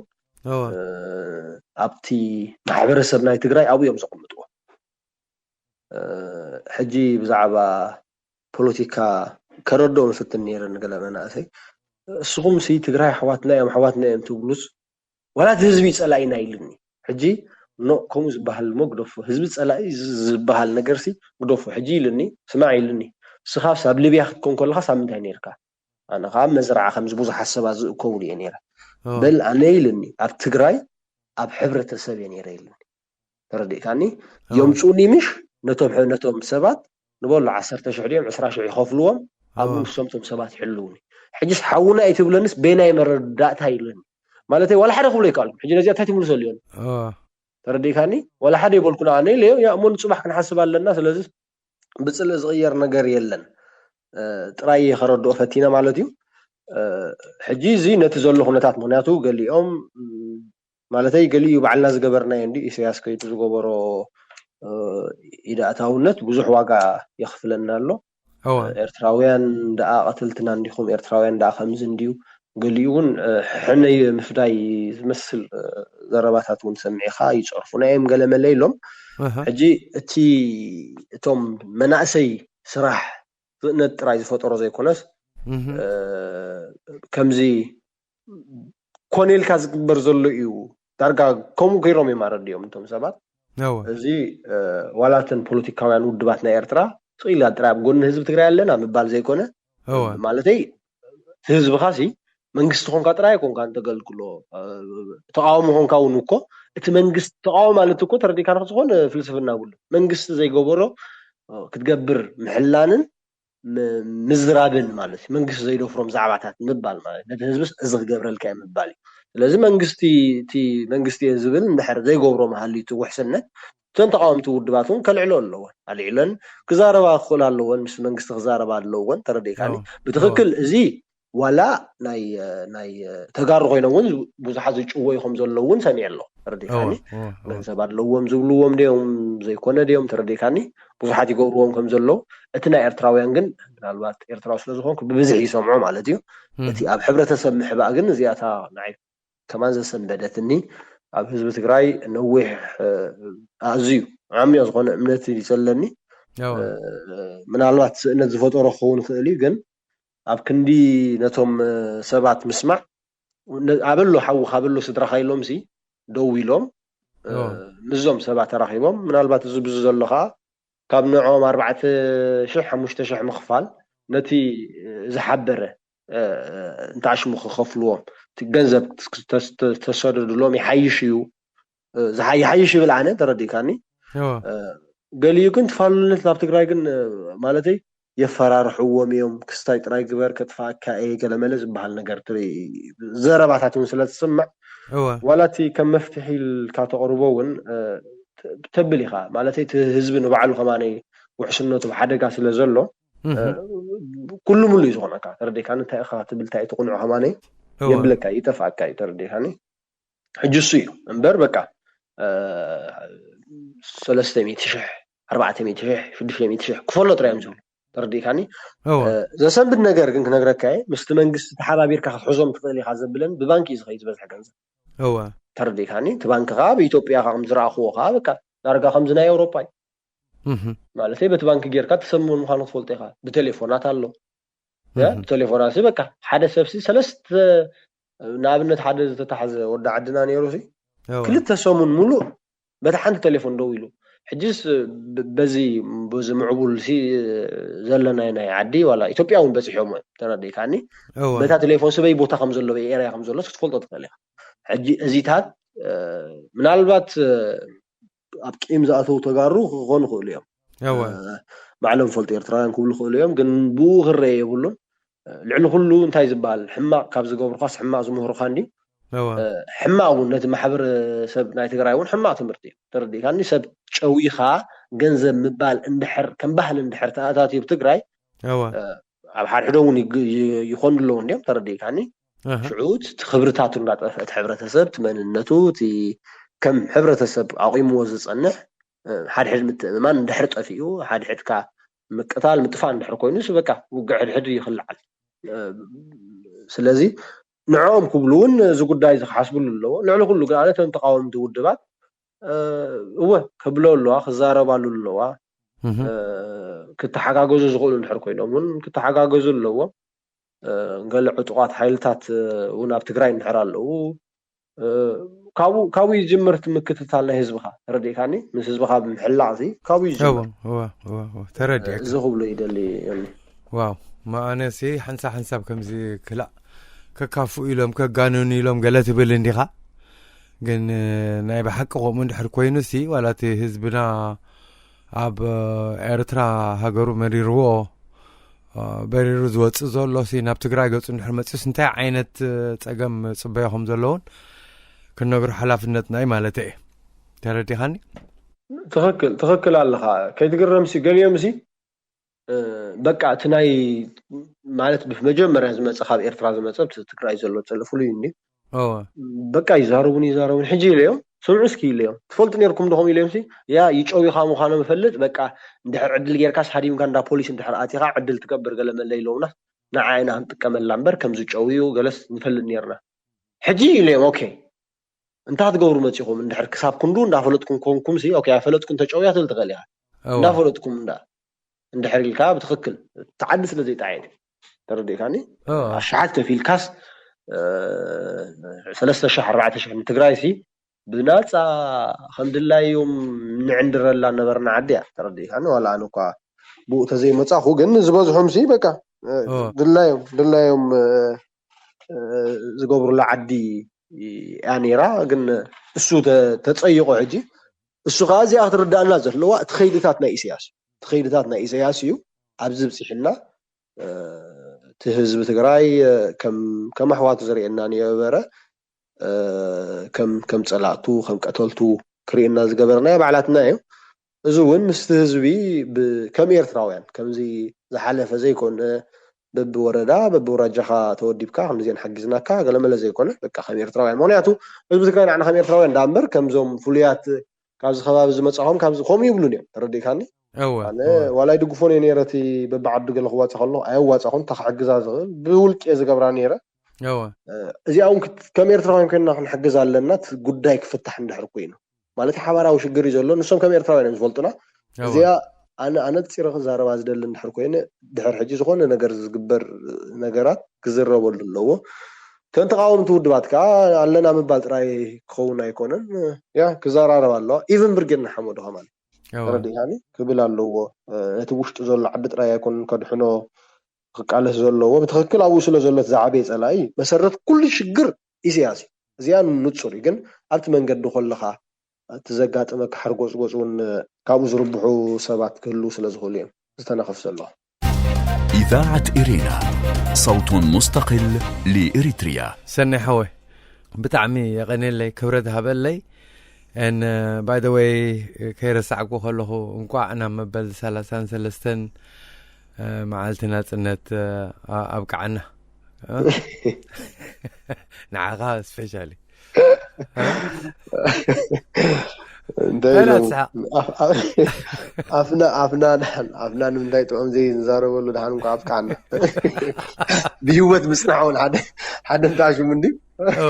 ኣብቲ ማሕበረሰብ ናይ ትግራይ ኣብኡ እዮም ዘቕምጥዎ ሕጂ ብዛዕባ ፖለቲካ ከረድኦም ፍትን ነይረ ንገለ መናእሰይ እስኹም ሲ ትግራይ ኣሕዋትና እዮም ኣሕዋትና እዮም ትብሉስ ዋላ እቲ ህዝቢ ፀላኢና ኢሉኒ ሕጂ ኖ ከምኡ ዝበሃል ሞ ግደፎ ህዝቢ ፀላኢ ዝበሃል ነገር ሲ ግደፎ ሕጂ ኢሉኒ ስማዕ ኢሉኒ ስኻስ ኣብ ሊብያ ክትኮን ከለኻስ ኣብ ምንታይ ነርካ ኣነ ከዓ መዝርዓ ከምዚ ብዙሓት ሰባት ዝእከብሉ እየ ነይረ በል ኣነ ኢሉኒ ኣብ ትግራይ ኣብ ሕብረተሰብ እየ ነይረ ኢሉኒ ተረዲእካኒ የምፁኒ ምሽ ነቶም ነቶም ሰባት ንበሉ ዓሰርተ ሽሕ ድዮም ዕስራ ሽሕ ይኸፍልዎም ኣብ ንሶም ቶም ሰባት ይሕልውኒ ሕጅስ ሓውና እዩ ትብለንስ ቤናይ መረዳእታ ይብለኒ ማለተይ ዋላ ሓደ ክብሎ ይከኣሉ ሕጂ ነዚኣ እንታይ ትምልሰሉ እዮም ተረዲእካኒ ዋላ ሓደ ይበልኩ ንኣነ ኢለዮ ያ እሞ ንፅባሕ ክንሓስብ ኣለና ስለዚ ብፅልእ ዝቕየር ነገር የለን ጥራይ ከረድኦ ፈቲነ ማለት እዩ ሕጂ እዚ ነቲ ዘሎ ኩነታት ምክንያቱ ገሊኦም ማለተይ ገሊኡ ባዕልና ዝገበርናዮ እንዲ ኢሳያስ ከይዱ ዝገበሮ ኢዳእታውነት ብዙሕ ዋጋ የኽፍለና ኣሎ ኤርትራውያን ደኣ ቀተልትና እንዲኹም ኤርትራውያን ደኣ ከምዚ እንዲዩ ገሊኡ እውን ሕነይ ምፍዳይ ዝመስል ዘረባታት እውን ሰሚዕኻ ይፀርፉና እዮም ገለ መለ ኢሎም ሕጂ እቲ እቶም መናእሰይ ስራሕ ፍጥነት ጥራይ ዝፈጠሮ ዘይኮነስ ከምዚ ኮነ ኢልካ ዝግበር ዘሎ እዩ ዳርጋ ከምኡ ገይሮም እዮም ኣረድኦም እቶም ሰባት እዚ ዋላተን ፖለቲካውያን ውድባት ናይ ኤርትራ ስኢላ ጥራይ ኣብ ጎኒ ህዝቢ ትግራይ ኣለና ምባል ዘይኮነ ማለተይ ህዝብኻ ሲ መንግስቲ ኾንካ ጥራይ ኮንካ እንተገልግሎ ተቃወሞ ኾንካ እውን እኮ እቲ መንግስቲ ተቃወሞ ማለት እኮ ተረዲካ ዝኾነ ፍልስፍና ብሉ መንግስቲ ዘይገበሮ ክትገብር ምሕላንን ምዝራብን ማለት እዩ መንግስቲ ዘይደፍሮም ዛዕባታት ምባል ማለት ነቲ ህዝብስ እዚ ክገብረልካ እዩ ምባል እዩ ስለዚ መንግስቲ እቲ መንግስቲ እየ ዝብል እንድሕር ዘይገብሮ መሃሊ እቲ ውሕስነት እተን ተቃወምቲ ውድባት እውን ከልዕሎ ኣለወን ኣልዕለን ክዛረባ ክኽእል ኣለወን ምስ መንግስቲ ክዛረባ ኣለወን ተረዲእካኒ ብትክክል እዚ ዋላ ናይ ናይ ተጋሩ ኮይኖም እውን ብዙሓት ዝጭወዩ ከም ዘለዉ እውን ሰሚዐ ኣለኹ ተረዲእካኒ ገንዘብ ኣለዎም ዝብልዎም ድዮም ዘይኮነ ድዮም ተረዲእካኒ ብዙሓት ይገብርዎም ከም ዘለዉ እቲ ናይ ኤርትራውያን ግን ምናልባት ኤርትራዊ ስለ ዝኾንኩ ብብዝሒ ይሰምዖ ማለት እዩ እቲ ኣብ ሕብረተሰብ ምሕባእ ግን እዚኣታ ንዓይ ከማን ዘሰንበደትኒ ኣብ ህዝቢ ትግራይ ነዊሕ ኣዝዩ ዓሚቕ ዝኾነ እምነት እዩ ዘለኒ ምናልባት ስእነት ዝፈጠሮ ክኸውን ይኽእል እዩ ግን ኣብ ክንዲ ነቶም ሰባት ምስማዕ ኣበሎ ሓዊ ካበሎ ስድራኻ ኢሎም ሲ ደው ኢሎም ምስዞም ሰባት ተራኺቦም ምናልባት እዚ ብዙ ዘሎ ከዓ ካብ ንዕኦም ኣርባዕተ ሽሕ ሓሙሽተ ሽሕ ምኽፋል ነቲ ዝሓበረ እንተኣሽሙ ክኸፍልዎም ገንዘብ ተሰደድሎም ይሓይሽ እዩ። ይሓይሽ ይብል ኣነ ተረዲእካኒ። ገሊኡ ግን ትፋሉነት ናብ ትግራይ ግን ማለተይ የፈራርሕዎም እዮም። ክስታይ ጥራይ ግበር ከጥፋእካ እየ ገለመለ ዝበሃል ነገር ትርኢ ዘረባታት እውን ስለ ትስምዕ ዋላ እቲ ከም መፍትሒ ኢልካ ተቕርቦ እውን ተብል ኢኻ። ማለተይ እቲ ህዝቢ ንባዕሉ ከማነይ ውሕስነቱ ብሓደጋ ስለ ዘሎ ኩሉ ምሉ እዩ ዝኾነካ። ተረዲእካኒ? እንታይ ኢኻ ትብል እንታይ እቲ ቁኑዕ ከማነይ የብለካ ይጠፍኣካ እዩ። ተረዲእካኒ? ሕጂ እሱ እዩ እምበር በቃ ሰለስተ ሚእቲ ሽሕ ኣርባዕተ ሚእቲ ሽሕ ሽዱሽተ ሚእቲ ሽሕ ክፈሎ ጥራይ እዮም ዝብሉ። ተረዲእካኒ? ዘሰንብድ ነገር ግን ክነግረካ እየ። ምስቲ መንግስቲ ተሓባቢርካ ክትሕዞም ትኽእል ኢኻ ዘብለን ብባንኪ እዩ ዝኸይድ ዝበዝሐ ገንዘብ። ተረዲእካኒ? እቲ ባንኪ ከዓ ብኢትዮጵያ ከዓ ከም ዝረኣኽዎ ከዓ በቃ ዳርጋ ከምዚ ናይ ኣውሮፓ እዩ። ማለተይ በቲ ባንኪ ጌርካ ትሰምን ምዃኑ ክትፈልጦ ኢኻ። ብቴሌፎናት ኣሎ። ብቴሌፎናት በቃ ሓደ ሰብሲ ሰለስተ ንኣብነት ሓደ ዝተታሕዘ ወዲ ዓድና ነይሩ ሲ ክልተ ሰሙን ሙሉእ በታ ሓንቲ ቴሌፎን ደው ኢሉ። ሕጅስ በዚ በዚ ምዕቡል ሲ ዘለና ናይ ዓዲ ዋላ ኢትዮጵያ እውን በፂሖም ተረዲእካኒ። በታ ቴሌፎን ስበይ ቦታ ከም ዘሎ ኤርያ ከም ዘሎ ክትፈልጦ ትኽእል ኢኻ። ሕጂ እዚታት ምናልባት ኣብ ቂም ዝኣተው ተጋሩ ክኾኑ ይኽእሉ እዮም። ባዕሎም ፈልጡ ኤርትራውያን ክብሉ ይኽእሉ እዮም፣ ግን ብኡ ክረአ የብሉን። ልዕሊ ኩሉ እንታይ ዝበሃል ሕማቕ ካብ ዝገብሩኻስ ሕማቕ ዝምህሩኻ እንዲ ሕማቕ እውን ነቲ ማሕበረሰብ ናይ ትግራይ እውን ሕማቕ ትምህርቲ እዩ። ተረዲእካኒ? ሰብ ጨዊኻ ገንዘብ ምባል እንድሕር ከም ባህሊ እንድሕር ተኣታትዩ ኣብ ትግራይ ኣብ ሓድሕዶም እውን ይኾኑ ኣለዉ እንዲዮም። ተረዲእካኒ? ሽዑ እቲ ክብርታቱ እንዳጠፍአ እቲ ሕብረተሰብ እቲ መንነቱ እቲ ከም ሕብረተሰብ ኣቑምዎ ዝፀንሕ ሓድሕድ ምትእምማን እንድሕር ጠፊኡ ሓድሕድካ ምቅታል ምጥፋእ እንድሕር ኮይኑ በቃ ውግዕ ሕድሕድ ይኽልዓል። ስለዚ ንዕኦም ክብሉ እውን እዚ ጉዳይ እዚ ክሓስብሉ ኣለዎ። ልዕሊ ኩሉ ግን ኣነ እተን ተቃወምቲ ውድባት እወ ክብሎ ኣለዋ ክዛረባሉ ኣለዋ። ክተሓጋገዙ ዝኽእሉ እንድሕር ኮይኖም እውን ክተሓጋገዙ ኣለዎም። ገለ ዕጡቓት ሓይልታት እውን ኣብ ትግራይ እንድሕር ኣለዉ ካብኡ ይጅምር እቲ ምክትታል ናይ ህዝብኻ ተረዲእካኒ? ምስ ህዝብኻ ብምሕላቕ እዚ ካብኡ ይጅምር። ተረዲእካ? እዚ ክብሎ ይደሊ ዮኒ። ዋው መኣነሲ ሓንሳብ ሓንሳብ ከምዚ ክላእ ከካፍኡ ኢሎም ከጋንኑ ኢሎም ገለ ትብል እንዲኻ። ግን ናይ ብሓቂ ከምኡ እንድሕር ኮይኑ ሲ ዋላ እቲ ህዝብና ኣብ ኤርትራ ሃገሩ መሪርዎ በሪሩ ዝወፅእ ዘሎ ሲ ናብ ትግራይ ገፁ እንድሕር መፅኡስ እንታይ ዓይነት ፀገም ፅበዮ ከም ዘለውን ክነግሩ ሓላፍነትና እዩ ማለት እየ። ተረዲኻኒ? ትኽክል ትኽክል ኣለኻ። ከይትግረም ሲ ገሊኦም ሲ በቃ እቲ ናይ ማለት ብመጀመርያ ዝመፀ ካብ ኤርትራ ዝመፀ ትግራይ ዘሎ ፀለ ፍሉይ እንዲ በቃ ይዛረቡን ይዛረቡን ሕጂ ኢለዮም ስምዑ እስኪ ኢለዮም ትፈልጡ ነርኩም ዶኹም ኢለዮም ሲ ያ ይጨዊኻ ምዃኖም እፈልጥ በቃ እንድሕር ዕድል ጌርካስ ሃዲምካ እንዳ ፖሊስ እንድሕር ኣቲኻ ዕድል ትገብር ገለ መለ ኢለውና ንዓ ኢና ክንጥቀመላ እምበር ከም ዝጨውዩ ገለስ ንፈልጥ ነርና ሕጂ ኢለዮም ኦኬ እንታይ ትገብሩ መፂኹም እንድሕር ክሳብ ክንዱ እንዳፈለጥኩም ኮንኩም ሲ ኦኬ ኣይፈለጥኩም ተጨውያ ትብል ትኽእል ኢኻ እንዳፈለጥኩም እንዳ እንድሕር ኢልካ ብትኽክል እቲ ዓዲ ስለ ዘይጣዓየት ተረዲእካኒ ኣሽሓት ከፊልካስ ሰለስተ ሽሕ ኣርባዕተ ሽሕ ንትግራይ ሲ ብናፃ ከም ድላዮም ንዕንድረላ ነበርና ዓዲ እያ ተረዲእካኒ ዋላ ኣነ እኳ ብኡ ተዘይመፃኹ ግን ዝበዝሖም ሲ በቃ ድላዮም ድላዮም ዝገብሩላ ዓዲ እያ ነይራ ግን እሱ ተፀይቆ ሕጂ እሱ ከዓ እዚኣ ክትርዳእና ዘለዋ እቲ ከይድታት ናይ ኢሳያስ እዩ እቲ ከይድታት ናይ ኢሳያስ እዩ ኣብዚ ብፅሕና እቲ ህዝቢ ትግራይ ከም ኣሕዋቱ ዝርእየና ነበረ ከም ከም ፀላእቱ ከም ቀተልቱ ክርእየና ዝገበርና ባዕላትና እዩ እዚ እውን ምስቲ ህዝቢ ከም ኤርትራውያን ከምዚ ዝሓለፈ ዘይኮነ በብወረዳ በብውራጃኻ ተወዲብካ ከምዚአን ሓጊዝናካ ገለመለ ዘይኮነ በቃ ከም ኤርትራውያን ምክንያቱ ህዝቢ ትግራይ ንዓና ከም ኤርትራውያን ዳ እምበር ከምዞም ፍሉያት ካብዚ ከባቢ ዝመፃኹም ካብዚ ከምኡ ይብሉን እዮም ተረዲእካኒ ኣነ ዋላ ይድግፎን እየ ነይረ እቲ በብዓዱ ገለ ክዋፃ ከሎ ኣየዋፃኹን እታ ክሕግዛ ዝኽእል ብውልቂ እየ ዝገብራ ነይረ እዚኣ እውን ከም ኤርትራውያን ኮይንና ክንሕግዝ ኣለና እቲ ጉዳይ ክፍታሕ እንድሕር ኮይኑ ማለት ሓባራዊ ሽግር እዩ ዘሎ ንሶም ከም ኤርትራውያን እዮም ዝፈልጡና እዚኣ ኣነ ኣነፂረ ክዛረባ ዝደሊ እንድሕር ኮይነ ድሕር ሕጂ ዝኾነ ነገር ዝግበር ነገራት ክዝረበሉ ኣለዎ ከም ተቃወምቲ ውድባት ከዓ ኣለና ምባል ጥራይ ክኸውን ኣይኮነን። ያ ክዘራረብ ኣለዋ። ኢቨን ብርጌድ ንሓመዱ ከማን ተረዲኻኒ ክብል ኣለዎ። ነቲ ውሽጡ ዘሎ ዓዲ ጥራይ ኣይኮነን ከድሕኖ ክቃለስ ዘለዎ። ብትኽክል ኣብኡ ስለ ዘሎ እቲ ዝዓበየ ጸላኢ መሰረት ኩሉ ሽግር ኢሳያስ እዩ። እዚኣ ንጹር እዩ። ግን ኣብቲ መንገዲ ከለኻ እቲ ዘጋጥመካ ሓርጎጽጎጽ እውን ካብኡ ዝርብሑ ሰባት ክህልዉ ስለ ዝኽእሉ እዮም ዝተነኽፍ ዘለኹ። إذاعة إرينا، صوت مستقل لإريتريا. ሰናይ ሓወይ ብጣዕሚ የቐኔለይ ክብረት ሃበለይ። And by the way ከይረሳዕኩ ከለኹ እንቋዕ ናብ መበል ሰላሳን ሰለስተን መዓልቲ ናፅነት ኣብቃዓና። ንዓኻ ስፔሻሊ እንታይ ኢሎም ኣፍና ኣፍና ድሓን ኣፍና ንምንታይ ጥዑም ዘይንዛረበሉ ድሓን እንኳ ኣብቃዓና። ብህይወት ምፅናሕ እውን ሓደ ሓደ እንታይ ሽሙ እንዲ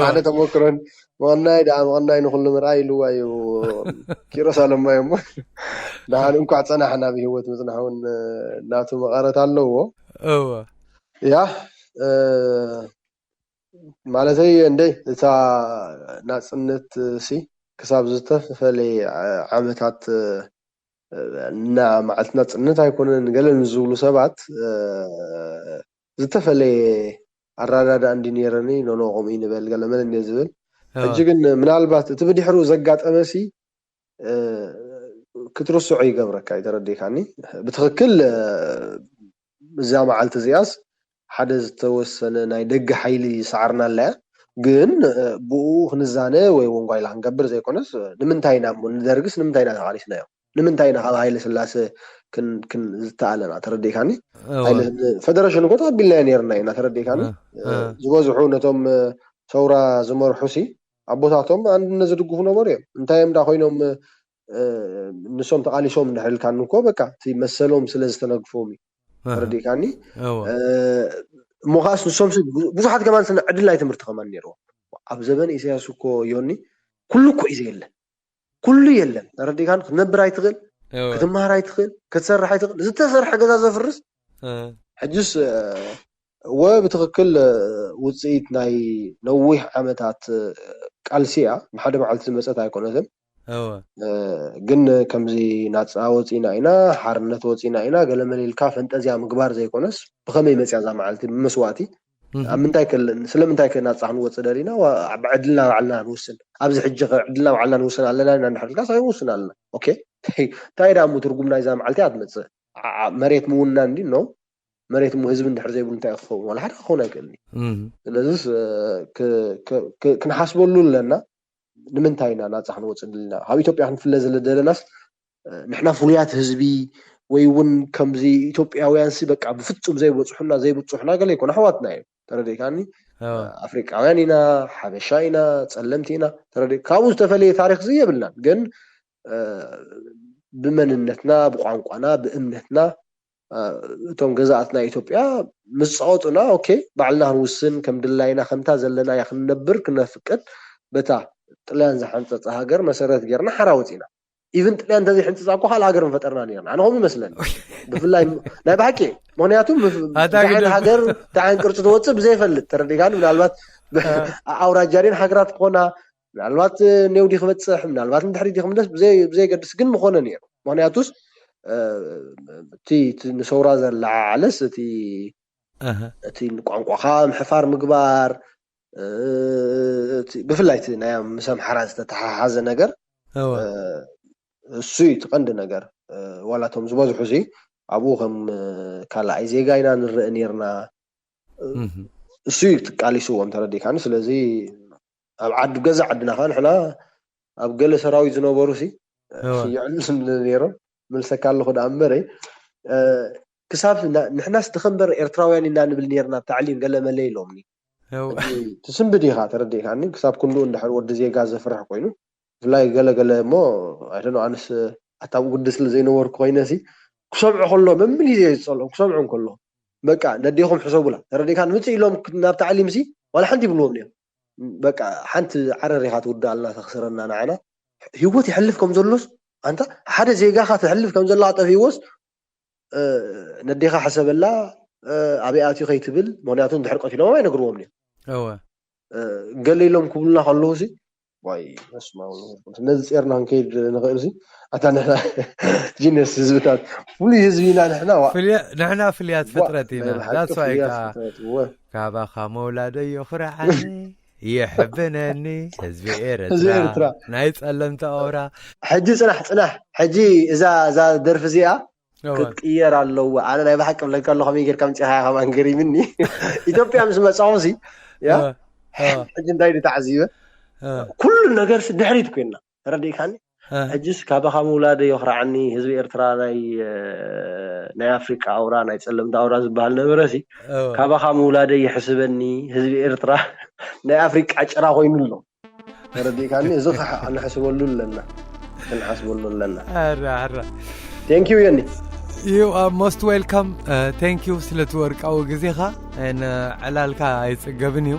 ሓደ ተሞክሮን መቐናይ ደኣ መቐናይ ንኩሉ ምርኣይ ኢልዋ እዩ ኪሮስ ኣለማዮ እሞ ድሓን እንኳዕ ፀናሕና ብህይወት ምፅናሕ እውን ናቱ መቐረት ኣለዎ። እወ ያ ማለተይ እንደ እታ ናፅነት ሲ ክሳብ ዝተፈለየ ዓመታት እና መዓልቲ ናፅነት ኣይኮነን ገለ ንዝብሉ ሰባት ዝተፈለየ ኣራዳዳ እንዲ ነይረኒ ኖኖ ከምኡ ይንበል ገለመለ እንደ ዝብል ሕጂ ግን ምናልባት እቲ ብድሕሩ ዘጋጠመ ሲ ክትርስዖ ይገብረካ እዩ ተረዲካኒ ብትክክል እዛ መዓልቲ እዚኣስ ሓደ ዝተወሰነ ናይ ደገ ሓይሊ ሰዓርና ኣለያ ግን ብኡ ክንዛነ ወይ እውን ጓይላ ክንገብር ዘይኮነስ ንምንታይ ኢና እሞ ንደርግስ ንምንታይ ኢና ተቃሊስናዮ ንምንታይ ኢና ካብ ሃይለ ስላሰ ዝተኣለና ተረዲካኒ ፈደረሽን እኮ ተቀቢልናዮ ነርና ኢና ተረዲካኒ ዝበዝሑ ነቶም ሰውራ ዝመርሑ ሲ ኣቦታቶም ኣንድነት ዝድግፉ ነበሩ እዮም እንታይ እዮም ዳ ኮይኖም ንሶም ተቃሊሶም እንድሕር ኢልካኒ እኮ በቃ እቲ መሰሎም ስለ ዝተነግፎም እዩ ተረዲእካኒ እሞ ከዓስ ንሶም ብዙሓት ከማን ስነ ዕድል ናይ ትምህርቲ ከማን ነይርዎ ኣብ ዘበን ኢሳያስ እኮ ዮኒ ኩሉ እኮ እዩ ዘየለ ኩሉ የለን ተረዲእካኒ ክትነብር ኣይትኽእል ክትመሃር ኣይትኽእል ክትሰርሕ ኣይትኽእል ዝተሰርሐ ገዛ ዘፍርስ ሕጅስ እወ ብትኽክል ውፅኢት ናይ ነዊሕ ዓመታት ቃልሲ እያ ንሓደ መዓልቲ ዝመፀት ኣይኮነትን ግን ከምዚ ናፃ ወፂና ኢና ሓርነት ወፂና ኢና ገለመለ ኢልካ ፈንጠዝያ ምግባር ዘይኮነስ ብኸመይ መፅያ እዛ መዓልቲ ብመስዋእቲ ኣብ ምንታይ ስለምንታይ ከ ናፃ ክንወፅእ ደሊና ብዕድልና ባዕልና ንውስን ኣብዚ ሕጂ ከ ዕድልና ባዕልና ንውስን ኣለና ኢና እንድሕር ኢልካ ሳይ ንውስን ኣለና ኦኬ እንታይ ደኣ እሞ ትርጉም ናይዛ መዓልቲ እያ ትመፅእ መሬት ምውናን እንዲ ኖ መሬት እሞ ህዝቢ እንድሕር ዘይብሉ እንታይ ክኸውን ዋላ ሓደ ክኸውን ኣይክእልን እዩ ስለዚስ ክንሓስበሉ ኣለና ንምንታይ ኢና ናፃ ክንወፅእ ደለና ካብ ኢትዮጵያ ክንፍለ ዝደለናስ ንሕና ፍሉያት ህዝቢ ወይ እውን ከምዚ ኢትዮጵያውያን ሲ በቃ ብፍፁም ዘይበፅሑና ዘይብፅሑና ገለ ይኮኑ ኣሕዋትና እዮም ተረዲእካኒ ኣፍሪቃውያን ኢና ሓበሻ ኢና ፀለምቲ ኢና ተረዲ ካብኡ ዝተፈለየ ታሪክ ዚ የብልናን ግን ብመንነትና ብቋንቋና ብእምነትና እቶም ገዛኣት ናይ ኢትዮጵያ ምስ ፀወጡና ኦኬ ባዕልና ክንውስን ከም ድላይና ከምታ ዘለና ያ ክንነብር ክነፍቅድ በታ ጥልያን ዝሓንፀፀ ሃገር መሰረት ጌርና ሓራ ወፂና ኢቭን ጥልያን እንተዘይሕንፅፃ እኮ ካልእ ሃገር ምፈጠርና ነርና ኣነ ከምኡ ይመስለኒ ብፍላይ ናይ ብሓቂ ምክንያቱ እንታይ ዓይነት ሃገር እንታይ ዓይነት ቅርፂ ትወፅእ ብዘይፈልጥ ተረዲካኒ ምናልባት ኣውራጃ ድን ሃገራት ክኾና ምናልባት ኔውዲ ክበፅሕ ምናልባት ንድሕሪ ክምለስ ብዘይገድስ ግን ምኾነ ነይሩ ምክንያቱስ እቲ ንሰውራ ዘለዓዓለስ እቲ እቲ ንቋንቋኻ ምሕፋር ምግባር ብፍላይ እቲ ናይ ምስ ኣምሓራ ዝተተሓሓዘ ነገር እሱ እዩ እቲ ቀንዲ ነገር ዋላቶም ዝበዝሑ ሲ ኣብኡ ከም ካልኣይ ዜጋ ኢና ንረአ ነርና እሱ እዩ ትቃሊስዎም ተረዲካኒ ስለዚ ኣብ ዓዲ ገዛ ዓድና ከ ንሕና ኣብ ገለ ሰራዊት ዝነበሩ ሲ የዕሉ ነይሮም መልሰካ ኣለኹ ዳ እምበረይ ክሳብ ንሕናስ ድኸምበር ኤርትራውያን ኢና ንብል ነርና ኣብ ታዕሊም ገለ መለ ኢሎምኒ ትስንብድ ኢኻ ተረዲእካኒ ክሳብ ክንድኡ እንድሕር ወዲ ዜጋ ዘፍርሕ ኮይኑ ብፍላይ ገለ ገለ እሞ ኣይደኖ ኣነስ ኣታብ ጉዲ ስለ ዘይነበርኩ ኮይነ ሲ ክሰምዖ ከሎ መምል ግዜ ዝጸልኦም ክሰምዖ ከሎ በቃ ነዴኹም ሕሰቡላ ተረዲእካ ንምፅእ ኢሎም ናብ ታዕሊም ሲ ዋላ ሓንቲ ይብልዎም እዮም በቃ ሓንቲ ዓረር ኢኻ ትውዳኣልና ተኽስረና ንዓና ህይወት ይሐልፍ ከም ዘሎስ ኣንታ ሓደ ዜጋኻ ትሐልፍ ከም ዘላ ጠፊእዎስ ነዴኻ ሕሰበላ ኣበይ ኣትዩ ከይትብል ምክንያቱ እንድሕር ቀቲሎም ኣይነግርዎም እዮም እወ ገለ ኢሎም ክብሉና ከለዉ ሲ ዋይ መስማ ነዚ ጼርና ክንከይድ ንኽእል ሲ ኣታ ንሕና ጂነስ ህዝብታት ፍሉይ ህዝቢ ኢና ንሕና ዋ ንሕና ፍልያት ፍጥረት ኢና that's why ካባኻ መውላደይ የኹርዓኒ ይሕብነኒ ህዝቢ ኤርትራ ናይ ጸለምቲ ኣውራ ሕጂ ጽናሕ ጽናሕ ሕጂ እዛ እዛ ደርፊ እዚኣ ክትቅየር ኣለዎ ኣነ ናይ ብሓቂ ብለካ ኣሎ ከመይ ጌርካ ምፅኻ ከማን ገሪምኒ ኢትዮጵያ ምስ መፃኹ ሲ ሕጂ እንታይ ተዓዚበ ኩሉ ነገር ድሕሪት ኮይና ተረዲእካኒ ሕጅስ ካባኻ ምውላደ የኽርዓኒ ህዝቢ ኤርትራ ናይ ናይ ኣፍሪቃ ኣውራ ናይ ጸለምቲ ኣውራ ዝበሃል ነበረ ሲ ካባኻ ምውላደ ይሕስበኒ ህዝቢ ኤርትራ ናይ ኣፍሪቃ ጭራ ኮይኑ ኣሎ ተረዲእካኒ እዚ ከዓ ንሕስበሉ ኣለና ክንሓስበሉ ኣለና ኣራ ኣራ thank you ዮኒ you are most welcome thank you ስለቲ ወርቃዊ ግዜኻ ዕላልካ ኣይፅገብን እዩ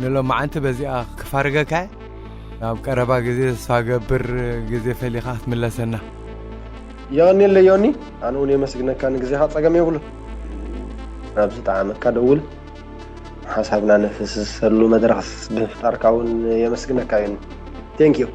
ንሎማዓንቲ በዚኣ ክፋርገካ ናብ ቀረባ ግዜ ተስፋ ገብር ግዜ ፈሊኻ ክትምለሰና የቐኒለ ዮኒ ኣነ እውን የመስግነካ ንግዜኻ ፀገም የብሉ ናብ ዝጠዓመካ ደውል ሓሳብና ነፍስሰሉ መድረኽ ብምፍጣርካ እውን የመስግነካ ዮኒ thank you